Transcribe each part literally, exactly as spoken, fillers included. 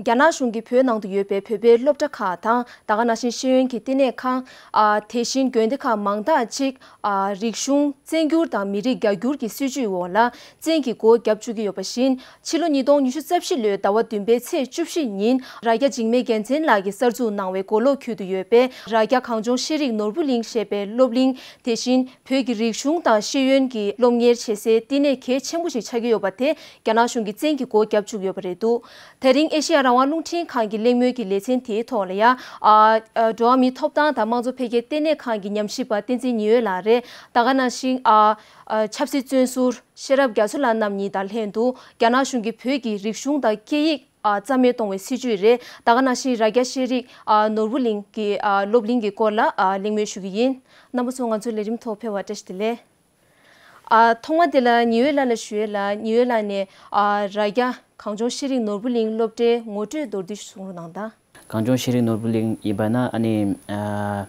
རྒྱ་ནག་གཞུང་གིས་བོད་ནང་དུ་ཡོད་པའི་བོད་པའི་སློབ་གྲྭ་ཁག་དང་། ད་ག་ནང་བཞིན་ཤེས་ཡོན་གྱི་བསྟི་གནས་ཁང་། ཨ། དེ་བཞིན་དགོན་སྡེ་ཁག་མང་དག་ཅིག་ཨ། རིག་གཞུང་བཙན་བསྒྱུར་དང་མི་རིགས་རྒྱ་བསྒྱུར་གྱི་སྲིད་བྱུས་འོག་ལ་བཙན་གྱིས་སྒོ་བརྒྱབ་བཅུག་གི་ཡོད་པ་བཞིན། ཕྱི་ལོ་ཉིས་སྟོང་ཉི་ཤུ་རྩ་བཞི་ལོའི་ཟླ་བ་བདུན་པའི་ཚེས་བཅུ་བཞི་ཉིན། རྭ་རྒྱ་འཇིགས་མེད་རྒྱལ་མཚན་ལགས་ཀྱིས་གསར་འཛུགས་གནང་བའི་མགོ་ལོག་ཁུལ་དུ་ཡོད་པའི་རྭ་རྒྱ་གངས་ལྗོངས་ཤེས་རིག་ནོར་བུ་གླིང་ཞེས་པའི་སློབ་གླིང་། དེ་བཞིན་བོད་ཀྱི་རིག་གཞུང་དང་ཤེས་ཡོན་གྱི་སློབ་གཉེར་བྱེད་སའི་བསྟི་གནས་གལ་ཆེན་པོ་ཞིག་ཆགས་ཀྱི་ཡོད་པ་དེ། རྒྱ་ནག་གཞུང་གིས་བཙན་གྱིས་སྒོ་བརྒྱབ་བཅུག་ཡོད་པ་རེད་འདུག་དེ་རིང་ཨེ་ཤེ་ཡ་རང་དབང་རླུང་འཕྲིན་ཁང་གི་གླེང་མོལ་གྱི་ལེ་ཚན་དེའི་ཐོག་ལ་ཡ། ཨ། ཨ། འགྲོ་བ་མིའི་ཐོབ་ཐང་དང་དམངས་གཙོ་འཕེལ་རྒྱས་ལྟེ་གནས་ཁང་གི་ཉམས་ཞིབ་པ་བསྟན་འཛིན་ཉི་འོད་ལགས་རེད། ད་ག་ནང་བཞིན། ཨ། ཨ། ཆབ་སྲིད་བཙོན་ཟུར་ཤེས་རབ་རྒྱ་མཚོ་ལགས་རྣམ་གཉིས་དང་ལྷན་དུ། རྒྱ་ནག་གཞུང་གིས་བོད་ཀྱི་རིག་གཞུང་དང་སྐད་ཡིག་ཨ། རྩ་མེད་གཏོང་བའི་སྲིད་བྱུས་རེད། ད་ག་ནང་བཞིན་རྭ་རྒྱ་ཤེས་རིག་ཨ། ནོར་བུ་གླིང་གི་ཨ། སློབ་གླིང་གི་སྐོར་ལ་ཨ། གླེང་མོལ་ཞུ་གི་ཡིན། རྣམ་པ་ཚོ་ང་ཚོའི་ལས་རིམ་ཐོག་ཕེབས་པར་བཀྲ་ཤིས་བདེ་ལེགས། ཨ། ཐོག་མ་དེ་ལ་ཉི་འོད་ལགས་ལ་ཞུ་ཡས་ལ། ཉི་འོད་ལགས་ནས་ཨ། རྭ་རྒྱ་གངས་ལྗོངས་ཤེས་རིག་ནོར་བུ་གླིང་སློབ་གྲྭའི་ངོ་སྤྲོད་མདོར་བསྡུས་ཤིག་གསུང་རོགས་གནང་དང་། གངས་ལྗོངས་ཤེས་རིག་ནོར་བུ་གླིང་ཡིན་པ་ན། ཨ་ནི། ཨ།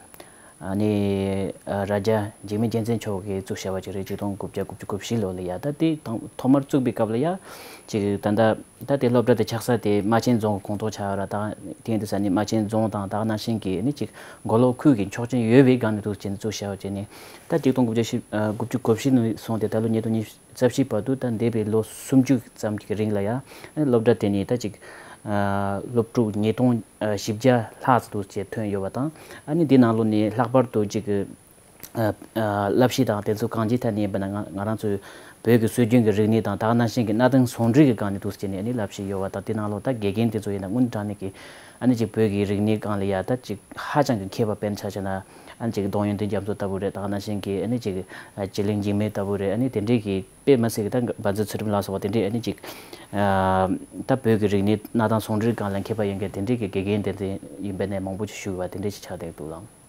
ཨ་ནི། ཨ། རྭ་རྒྱ་འཇིགས་མེད་རྒྱལ་མཚན་མཆོག་གིས་བཙུགས་བཞག་པ་ཅིག་རེད། ཆིག་སྟོང་དགུ་བརྒྱ་དགུ་བཅུ་གོ་བཞི་ལོ་ལ་ཡ། ད་དེ་དང་ཐོག་མར་བཙུགས་པའི་སྐབས་ལ་ཡ། ཅིག་ད་ལྟ་ད་དེ་སློབ་གྲྭ་དེ་ཆགས་ས་དེ་རྨ་ཆེན་རྫོང་གི་ཁོངས་གཏོགས་ཆགས་ཡོད་ར། ད་དེ་ཡིན་དུས་ས་ནི་རྨ་ཆེན་རྫོང་དང་། ད་ག་ནང་བཞིན་གྱི་ནི་ཅིག་མགོ་ལོག་ཁུལ་གྱི་ཆོག་མཆན་ཡོད་པའི་སྒང་ནས་འདུག་བྱས་ནས་བཙུགས་བཞག་པ་བྱས་ནས། ད་ཆིག་སྟོང་དགུ་བརྒྱ་བཞི། ཨ། དགུ་བཅུ་གོ་བཞི་ནས་བཟུང་སྟེ་ད་ལོ་ཉིས་སྟོང་ཉི་ཤུ་རྩ་བཞི་བར་དུ། ད་འདས་པའི་ལོ་སུམ་ཅུ་ཙམ་གྱི་རིང་ལ་ཡ། ཨ། སློབ་གྲྭ་དེ་ནི་ད་ཅིག་ཨ། སློབ་ཕྲུག་ཉིས་སྟོང་བཞི་བརྒྱ་ལྷག་ཙམ་དུ་བཅས་ཐོན་ཡོད་པ་དང་། ཨ་ནི་འདི་ནང་ལོགས་ནས་ལྷག་པར་དུ་ཅིག་ཨ། ཨ། བསླབ་གཞི་དང་དེ་ཚོ་གང་ཅིའི་ཐད་ནས་ཡིན་པ་ན། ང་ང་རང་ཚོའི་བོད་ཀྱི་སྲོལ་རྒྱུན་གྱི་རིག་གནས་དང་། ད་ག་ནང་བཞིན་གྱི་གནའ་དེང་ཟུང་འབྲེལ་གྱི་སྒང་ནས་འདུག་བྱས་ནས་ཨ་ནི་བསླབ་གཞི་ཡོད་པ་དང་། དེ་ནང་ལོགས་ད་དགེ་རྒན་དེ་ཚོ་ཡིན་ན་དངོས་གནས་དྲང་གནས་ཀྱི་ཨ་ནི་ཅིག་བོད་ཀྱི་རིག་གནས་སྒང་ལ་ཡ་ད་ཅིག་ཧ་ཅང་གི་མཁས་པ། དཔེར་ན་ཆ་བཞག་ན་ཨ་ནི་ཅིག་ལྡོང་ཡོན་ཏན་རྒྱ་མཚོ་ལྟ་བུ་རེད། ད་ག་ནང་བཞིན་གྱི་ཨ་ནི་ཅིག་ཨ། སྤྱི་གླིང་འཇིགས་མེད་ལྟ་བུ་རེད། ཨ་ནི་དེ་འདྲའི་གི་དཔེ་མི་སྲིད་ཀྱི་ད་བཛྲ་ཚུལ་ཁྲིམས་ལ་སོགས་པ་དེ་འདྲའི་ཨ་ནི་ཅིག་ཨ། ད་བོད་ཀྱི་རིག་གནས་གནའ་དེང་ཟུང་འབྲེལ་སྒང་ལ་མཁས་པ་ཡིན་མཁན་དེ་འདྲའི་གི་དགེ་རྒན་དེ་འདྲ་ཡིན་པ་ནས་མང་པོ་ཞིག་ཞུགས་པ་དེ་འདྲའི་ཞིག་ཆགས་བསྡད་འདུག་ལགས།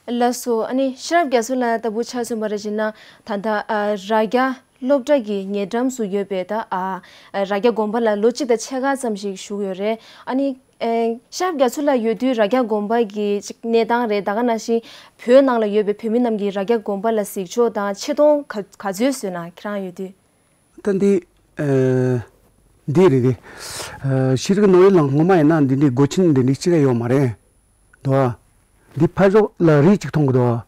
ལགས་སོ། ཨ་ནི་ཤེས་རབ་རྒྱ་མཚོ་ལགས་ལྟ་བུ་ཆ་མཚོན་པ་རེ་བྱས་ན། ད་ལྟ་ཨ། རྭ་རྒྱ་སློབ་གྲྭ་གི་ཉེ་འགྲམ་སུ་ཡོད་པའི་ད་ཨ། རྭ་རྒྱ་དགོན་པ་ལ་ལོ་གཅིག་དང་ཕྱེད་ཀ་ཙམ་ཞིག་བཞུགས་ཡོད་རེད། ཨ་ནི་ཨེ། ཤེས་རབ་རྒྱ་མཚོ་ལགས་ཡོད་དུས་རྭ་རྒྱ་དགོན་པ་གི་ཅིག་གནས་སྟངས་རེད། ད་ག་ནང་བཞིན་བོད་ནང་ལ་ཡོད་པའི་བོད་མི་རྣམས་ཀྱིས་རྭ་རྒྱ་དགོན་པ་ལ་གཟིགས་ཕྱོགས་དང་ཆེ་མཐོང་ག་ག་ཚོད་བཟོས་ན། ཁྱེད་རང་ཡོད་དུས། ད་འདི། ཨ། འདི་རེད་དེ། ཨ། ཤེས་རིག་ནོར་བུ་གླིང་སྔོན་མ་ཡིན་ན་འདི་འདྲའི་སྒོ་ཆེན་འདི་འདྲའི་གཅིག་ཡོད་མ་རེད་དོ། འདི་ཕར་ཕྱོགས་ལ་རི་གཅིག་མཐོང་གི་དོ།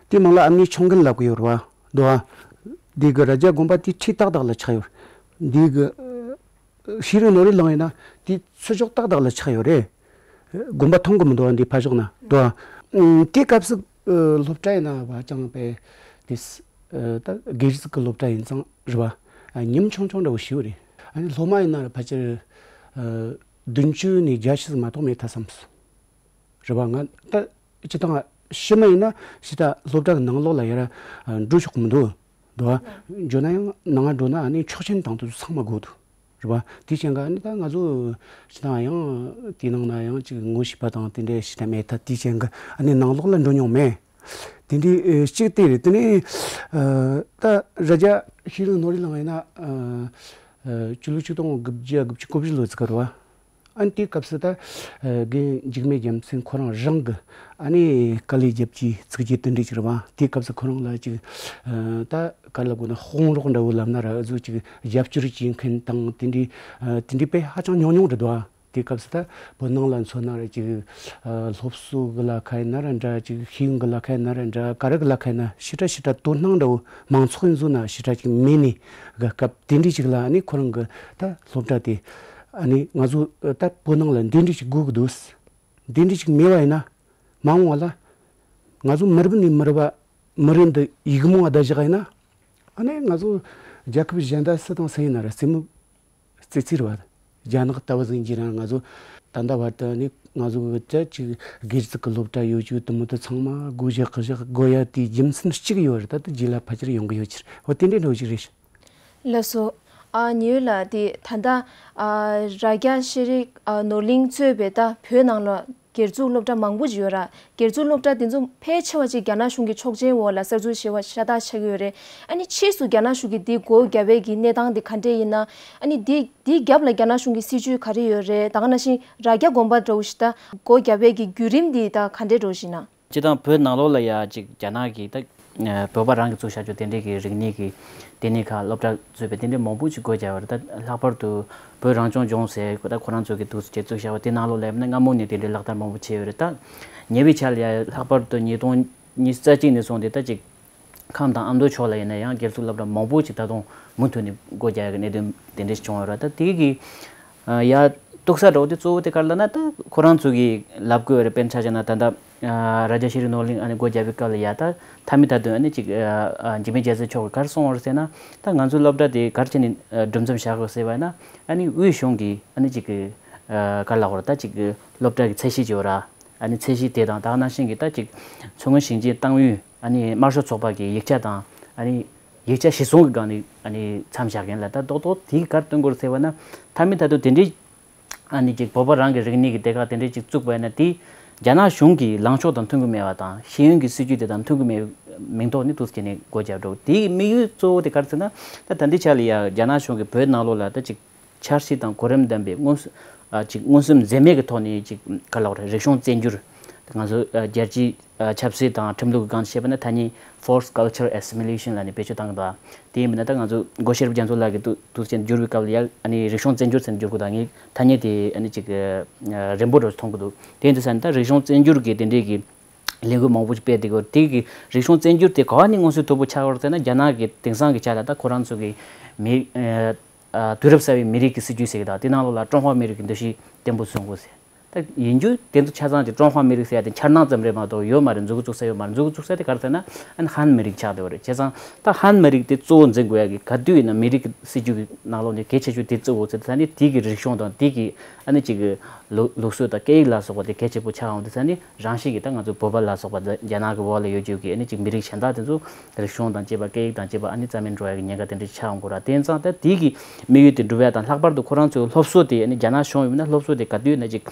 དེ་མིང་ལ་ཨ་མྱེས་ཆུང་རྒན་ལབ་གི་ཡོད་རེད་པ་དོ། འདི་གི་རྭ་རྒྱ་དགོན་པ་དེ་འཁྲིས་ཏག་ཏག་ལ་ཆགས་ཡོད། འདི་གི་ཤེས་རིག་ནོར་བུ་གླིང་ཡིན་ན་དེ་ཚུར་ཕྱོགས་ཏག་ཏག་ལ་ཆགས་ཡོད་རེད། དགོན་པ་མཐོང་གི་མི་འདུག་འདི་ཕར་ཕྱོགས་ན་འདུག་དེ་སྐབས་སུ་སློབ་གྲྭ་ཡིན་ན་བ་ཅང་པས་དེ་ད་སྒེར་གྱི་སློབ་གྲྭ་ཡིན་ཙང་རེད་པ། ཉམ་ཆུང་ཆུང་འདྲ་བོ་ཞིག་རེད། ཨ་ནི་སློབ་མ་ཡིན་ན་ཕལ་ཆེར་བདུན་ཅུ་ནས་བརྒྱད་ཅུ་ཙམ་མ་གཏོགས་མེད་ཐལ་བསམ་སོང་། རེད་པ། ང་ད་སྤྱི་བཏང་ཕྱི་མ་ཡིན་ན་ཕྱི་ད་སློབ་གྲྭ་གི་ནང་ལོགས་ལ་ཡར་འགྲོ་ཆོག་གི་མི་འདུག་འདུག་བ། འགྲོ་ན་ཡང་ནང་ང་འགྲོ་ན་ཨ་ནི་ཆོག་མཆན་དང་དེ་ཚོ་ཚང་མ་དགོས་འདུག་རེད་པ། དེའི་རྐྱེན་གྱིས་ཨ་ནི་ད་ང་ཚོ་ཕྱི་ད་ཡང་དེའི་ནང་ན་ཡང་ཅིག་ངོ་ཤེས་པ་དང་དེ་འདྲ་ཞིག་ད་མེད་ཐལ། དེའི་རྐྱེན་གྱིས་ཨ་ནི་ནང་ལོགས་ལ་འགྲོ་མྱོང་མེད། དེ་འདྲའི་གཅིག་དེ་རེད། དེ་ནས་ད་རྭ་རྒྱ་ཤེས་རིག་ནོར་བུ་གླིང་ཡིན་ན་ཕྱི་ལོ་ཆིག་སྟོང་དགུ་བརྒྱ་དགུ་བཅུ་གོ་བཞི་ལོ་ཙམ་རེད་པ། ཨ་ནི་དེའི་སྐབས་སུ་ད་རྒན་འཇིགས་མེད་རྒྱལ་མཚན་ཁོ་རང་རང་གི་ཨ་ནི་དཀའ་ལས་བརྒྱབ་ཀྱི་བཙུགས་རྒྱུ་དེ་འདྲ་ཅིག་རེད་པ། དེའི་སྐབས་སུ་ཁོ་རང་ལ་ཅིག་ད་ག་རེ་ལབ་དགོས་ན་དཔུང་རོགས་འདྲ་བོ་ལབ་ན་ར། འུ་ཚོ་ཅིག་རྒྱབ་སྐྱོར་བྱེད་མཁན་དང་དེ་འདྲའི་དེ་འདྲའི་དཔེ་ཧ་ཅང་ཉུང་ཉུང་རེད་འདུག་དེའི་སྐབས་སུ་ད་བོད་ནང་ལ་མཚོན་ན་ར་ཅིག་སློབ་གསོ་གི་ལ་ཁ་ཡིན་ན་ར་འདྲ། ཅིག་ཤེས་ཡོན་གི་ལ་ཁ་ཡིན་ན་ར་འདྲ། ག་རེ་གི་ལ་ཁ་ཡིན་ན་ཞེ་དྲག་ཞེ་དྲག་དོ་སྣང་འདྲ་བོ་མང་ཚོགས་ཡིན་ཟོ་ན་ཞེ་དྲག་ཅིག་མེད་ནས་གི་སྐབས་དེ་འདྲའི་ཅིག་ལ་ཨ་ནི་ཁོ་རང་གི་ད་སློབ་གྲྭ་དེ་ཨ་ནི་ང་ཚོ་ད་བོད་ནང་ལ་འདི་འདྲ་ཅིག་དགོས་གི་འདུག་འདི་འདྲ་ཅིག་མེད་པ་ཡིན་ན་མ་འོངས་པ་ལ་ང་ཚོ་མི་རབས་ནས་མི་རབས་མི་རབས་འདི་ཡིག་རྨོངས་བསྡད་བཞག་ཡིན་ན་ཨ་ནི་ང་ཚོ་རྒྱལ་ཁབ་གཞན་དག་སུ་དང་སུ་ཡིན་ན་ར་རྩེད་མོ་རྩེ་རྩེ་རེད་པ། རྒྱ་ནག་ལྟ་བུ་ཟིག་ཡིན་གྱི་ར། ང་ཚོ་ད་ལྟ་བར་དུ་ནི་ང་ཚོ་གི་ད་ཅིག་སྒེར་ཚུགས་ཀྱི་སློབ་གྲྭ་ཡོད་རྒྱུ་དེ་མོ་དེ་ཚང་མ་སྒོ་བཞག་གི་བཞག་དགོས་ཡ་དེའི་རྒྱུ་མཚན་གཅིག་ཡོད་རེད། ད་ལྟ་རྗེས་ལ་ཕལ་ཆེར་ཡོང་གི་ཡོད་ཀྱི་རེད། འོ་དེ་འདྲའི་འགྲོ་ཞིག་རེད། ལགས་སོ། ཨ་ཉི་འོད་ལགས། དེ་ད་ལྟ་ཨ་རྭ་རྒྱ་ཤེས་རིག་ཨ་ནོར་གླིང་གཙོས་པའི་ད་བོད་ནང་ལ་སྒེར་ཚུགས་སློབ་གྲྭ་མང་པོ་ཞིག་ཡོད་ར། སྒེར་ཚུགས་སློབ་གྲྭ་དེ་ཚོ་ཕལ་ཆེ་བ་ཅིག་རྒྱ་ནག་གཞུང་གི་ཆོག་མཆན་འོག་ལ་གསར་འཛུགས་བྱས་པ་ཤ་སྟག་ཆགས་ཀྱི་ཡོད་རེད། ཨ་ནི་ཕྱིས་སུ་རྒྱ་ནག་གཞུང་གིས་འདི་སྒོ་བརྒྱབ་པའི་གི་གནས་སྟངས་དེ་ག་འདྲས་ཡིན་ན། ཨ་ནི་འདི་འདིའི་རྒྱབ་ལ་རྒྱ་ནག་གཞུང་གི་སྲིད་བྱུས་ག་རེ་ཡོད་རེད། ད་ག་ནང་བཞིན་རྭ་རྒྱ་དགོན་པ་འདྲ་བོ་ཞིག་ད་སྒོ་བརྒྱབ་པའི་གི་བརྒྱུད་རིམ་འདི་ད་ག་འདྲས་འགྲོ་བཞིན་ན། སྤྱིར་བཏང་བོད་ནང་ལོགས་ལ་ཡ་ཅིག་རྒྱ་ནག་གིས་ད་ ཨ་བོད་པ་རང་གིས་བཙུགས་བཞག་རྒྱུ་དེ་འདྲའི་གི་རིག་གནས་ཀྱི་ལྟེ་གནས་ཁག་སློབ་གྲྭ་གཙོས་པའི་དེ་འདྲའི་མང་པོ་ཞིག་སྒོ་བརྒྱབ་པ་རེད། ད་ལྷག་པར་དུ་བོད་རང་སྐྱོང་ལྗོངས་ཟེར་ད་ཁོ་རང་ཚོ་གི་འདུག་སེ་བཙུགས་བཞག་པ་དེ་ནང་ལོགས་ལ་ཡིན་ན་སྔ་མོ་ནས་དེ་འདྲའི་ལག་བསྟར་མང་པོ་བྱས་ཡོད་རེད། ད་ཉེ་བའི་ཆར་ལ་ཡ་ལྷག་པར་དུ་ཉིས་སྟོང་ཉི་ཤུ་རྩ་གཅིག་ནས་བཟུང་སྟེ་ད་ཅིག་ཁམས་དང་ཨ་མདོ་ཕྱོགས་ལ་ཡིན་ན་ཡང་སྒེར་ཚུགས་སློབ་གྲྭ་མང་པོ་ཞིག་ད་དུང་མུ་མཐུད་ནས་སྒོ་རྒྱག་ཡག་གི་གནད་དོན་དེ་འདྲ་ཞིག་བྱུང་ཡོད་རེད། ད་དེ་གི་ཨ་ཡ་སྡུག་ས་འདྲ་བོ་དེ་གཙོ་བོ་དེ་ག་རེ་ལབ་ན། ད་ཁོ་རང་ཚོ་གི་ལབ་དགོས་རེད། དཔེར་ན་ཆ་བཞག་ན་ད་ལྟ་ཨ་རཱ་ཇ་ཤི་རི་ནོར་གླིང་ཨ་ནི་སྒོ་བརྒྱབ་པའི་སྐབས་ལ་ཡ་ད་མཐའ་མའི་མཐའ་དོན་ཨ་ནི་ཅིག་ཨ་ཨ་འཇིགས་མེད་རྒྱལ་མཚན་མཆོག་གིས་ག་རེ་གསུངས་པ་རེད་ཟེར་ན། ད་ང་ཚོའི་སློབ་གྲྭ་དེ་ག་རེ་བྱས་ནས་ཨ་སྒྲུབ་མཚམས་བཞག་དགོས་ཟེར་བ་ཡིན་ན། ཨ་ནི་དབུས་གཞུང་གི་ཨ་ནི་ཅིག་ཨ་ག་རེ་ལབ་དགོས་རེད། ད་ཅིག་སློབ་གྲྭ་གི་ཚད་གཞི་ཅིག་ཡོད་ར། ཨ་ནི་ཚད་གཞི་དེ་དང་དེ་ག་ནང་བཞིན་གྱི་ད་ཅིག་མཚོ་སྔོན་ཞིང་ཆེན་ཏང་ཨུད་ཨ་ནི་དམར་ཤོག་ཚོགས་པ་གི་ཡིག་ཆ་དང་ཨ་ནི་ཡིག་ཆ་གཞིར་བཟུང་གི་སྒང་ནས་ཨ་ནི་མཚམས་བཞག་མཁན་ལ་ད་རྡོག་རྡོག་དེ་ག་རེ་སྟོན་དགོས་རེད་ཟེར་བ་ན། མཐའ་མའི་མཐའ་དོན་དེ་འདྲའི་ཨ་ནི་ཅིག་བོད་པ་རང་གི་རིག་གནས་ཀྱི་སྡེ་ཁག་དེ་འདྲའི་ཅིག་བཙུགས་པ་ཡིན་ན། དེ་རྒྱ་ནག་གཞུང་གི་ལངས་ཕྱོགས་དང་མཐུན་གྱི་མེད་པ་དང་ཤེས་ཡོན་གྱི་སྲིད་ཇུས་དེ་དང་མཐུན་གྱི་མེད་མིང་ཐོག་ནས་འདུག་སེ་བྱས་ནས་སྒོ་བརྒྱབ་འགྲོ། དེའི་དམིགས་ཡུལ་གཙོ་བོ་དེ་ག་རེ་ཟེར་ན། ད་ད་ལྟའི་ཆ་ལ་ཡ་རྒྱ་ནག་གཞུང་གིས་བོད་ནང་ལོགས་ལ་ད་ཅིག་འཆར་གཞི་དང་གོ་རིམ་ལྡན་པའི་མངོན་གསལ་ཨ་ཅིག་མངོན་སུམ་འཛེམ་མེད་ཀྱི་ཐོག་ནས་ཅིག་ག་རེ་ལབ་དགོས་རེད། རིག་གཞུང་བཙན་སྒྱུར། ང་ཚོ་ཨ་རྒྱལ་སྤྱིའི་ཨ་ཆབ་སྲིད་དང་ཁྲིམས་ལུགས་ཀྱི་སྒང་བཤད་པ་ན་ཐ་སྙད་forced culture assimilation ལབ་ནས་བེད་སྤྱོད་བཏང་གི་འདུག་དེ་ཡིན་པ་ན་ད་ང་ཚོ་སྒོ་ཤེས་རབ་རྒྱ་མཚོ་ལགས་ཀྱིས་འདུག་འདུག་སེ་བསྒྱུར་བའི་སྐབས་ལ་ཡ་ཨ་ནི་རིག་གཞུང་བཙན་སྒྱུར་ཟེར་ནས་བསྒྱུར་དགོས་དང་། ངས་ཐ་སྙད་དེ་ཨ་ནི་ཅིག་ཨ་རན་པོ་འདྲ་བོ་མཐོང་གི་འདུག་དེ་ཡིན་དུས་ཙང་ད་རིག་གཞུང་བཙན་སྒྱུར་གྱི་དེ་འདྲའི་གི་ལས་འགུལ་མང་པོ་ཞིག་སྤེལ་བསྡད་ཀྱི་ཡོད་རེད། དེ་གི་རིག་གཞུང་བཙན་སྒྱུར་དེ་ག་བ་ནས་མངོན་གསལ་དོད་པོ་ཆགས་ཡོད་རེད་ཟེར་ན། རྒྱ་ནག་གི་དེང་སང་གི་ཆ་ལ་ད་ཁོ་རང་ཚོ་གི་མི་ཨ་ཨ་དུས་རབས་གསར་པའི་མི་རིགས་ཀྱི་སྲིད་ཇུས་ཟེར་གི་ད་དེ་ནང་ལོགས་ལ་ཀྲུང་ཧྭ་མི་རིགས་ཀྱི་འདུ་ཤེས་བརྟན་པོ་བཟུང་དགོས་ཟེར། ད་ཡིན་རྒྱུ་དེ་ཚོ་ཆ་ཚང་གི་ཀྲུང་ཧྭ་མི་རིགས་ཟེར་ཡ་དེ་འཆར་སྣང་ཙམ་རེད་མ་གཏོགས་ཡོད་མ་རེད། མཛུབ་གུ་བཙུགས་ས་ཡོད་མ་རེད། མཛུབ་གུ་བཙུགས་ས་དེ་ག་རེ་ཟེར་ན་ཨ་ནི་ཧན་མི་རིགས་ཆགས་བསྡད་པ་རེད། བྱས་ཙང་ད་ཧན་མི་རིགས་དེ་གཙོ་བོ་འཛིན་དགོས་ཡ་གི་ག་དུས་ཡིན་ན་མི་རིགས་ཀྱི་སྲིད་ཇུས་ཀྱི་ནང་ལོགས་ནས་གལ་ཆེ་ཤོས་དེ་བཙུགས་འོ་ཟེར། ད་ནི་དེ་གི་རིག་གཞུང་དང་དེ་གི་ཨ་ནི་ཅིག་གི་ལུགས་ལུགས་སྲོལ་དང་སྐད་ཡིག་ལ་སོགས་པ་དེ་གལ་ཆེན་པོ་ཆགས་འོང་དུས་ཙང་ནི། རང་བཞིན་གྱིས་ད་ང་ཚོ་བོད་པ་ལ་སོགས་པ་ད་རྒྱ་ནག་གི་འོག་ལ་ཡོད་རྒྱུ་གི་ཨ་ནི་ཅིག་མི་རིགས་གཞན་དག་དེ་ཚོ་རིག་གཞུང་དང་བཅས་པ་སྐད་ཡིག་དང་བཅས་པ་ཨ་ནི་རྩ་མེད་འགྲོ་ཡ་གི་ཉེན་ཁ་དེ་འདྲ་ཆགས་འོང་གི་རེད། དེ་ཡིན་ཙང་ད་དེ་གི་དམིགས་ཡུལ་དེ་འགྲུབ་ཡ་དང་། ལྷག་པར་དུ་ཁོ་རང་ཚོའི་སློབ་གསོ་དེ་ཨ་ནི་རྒྱ་ནག་གཞུང་ཡིན་ན་སློབ་གསོ་དེ་ག་དུས་ཡིན་ན་ཅིག་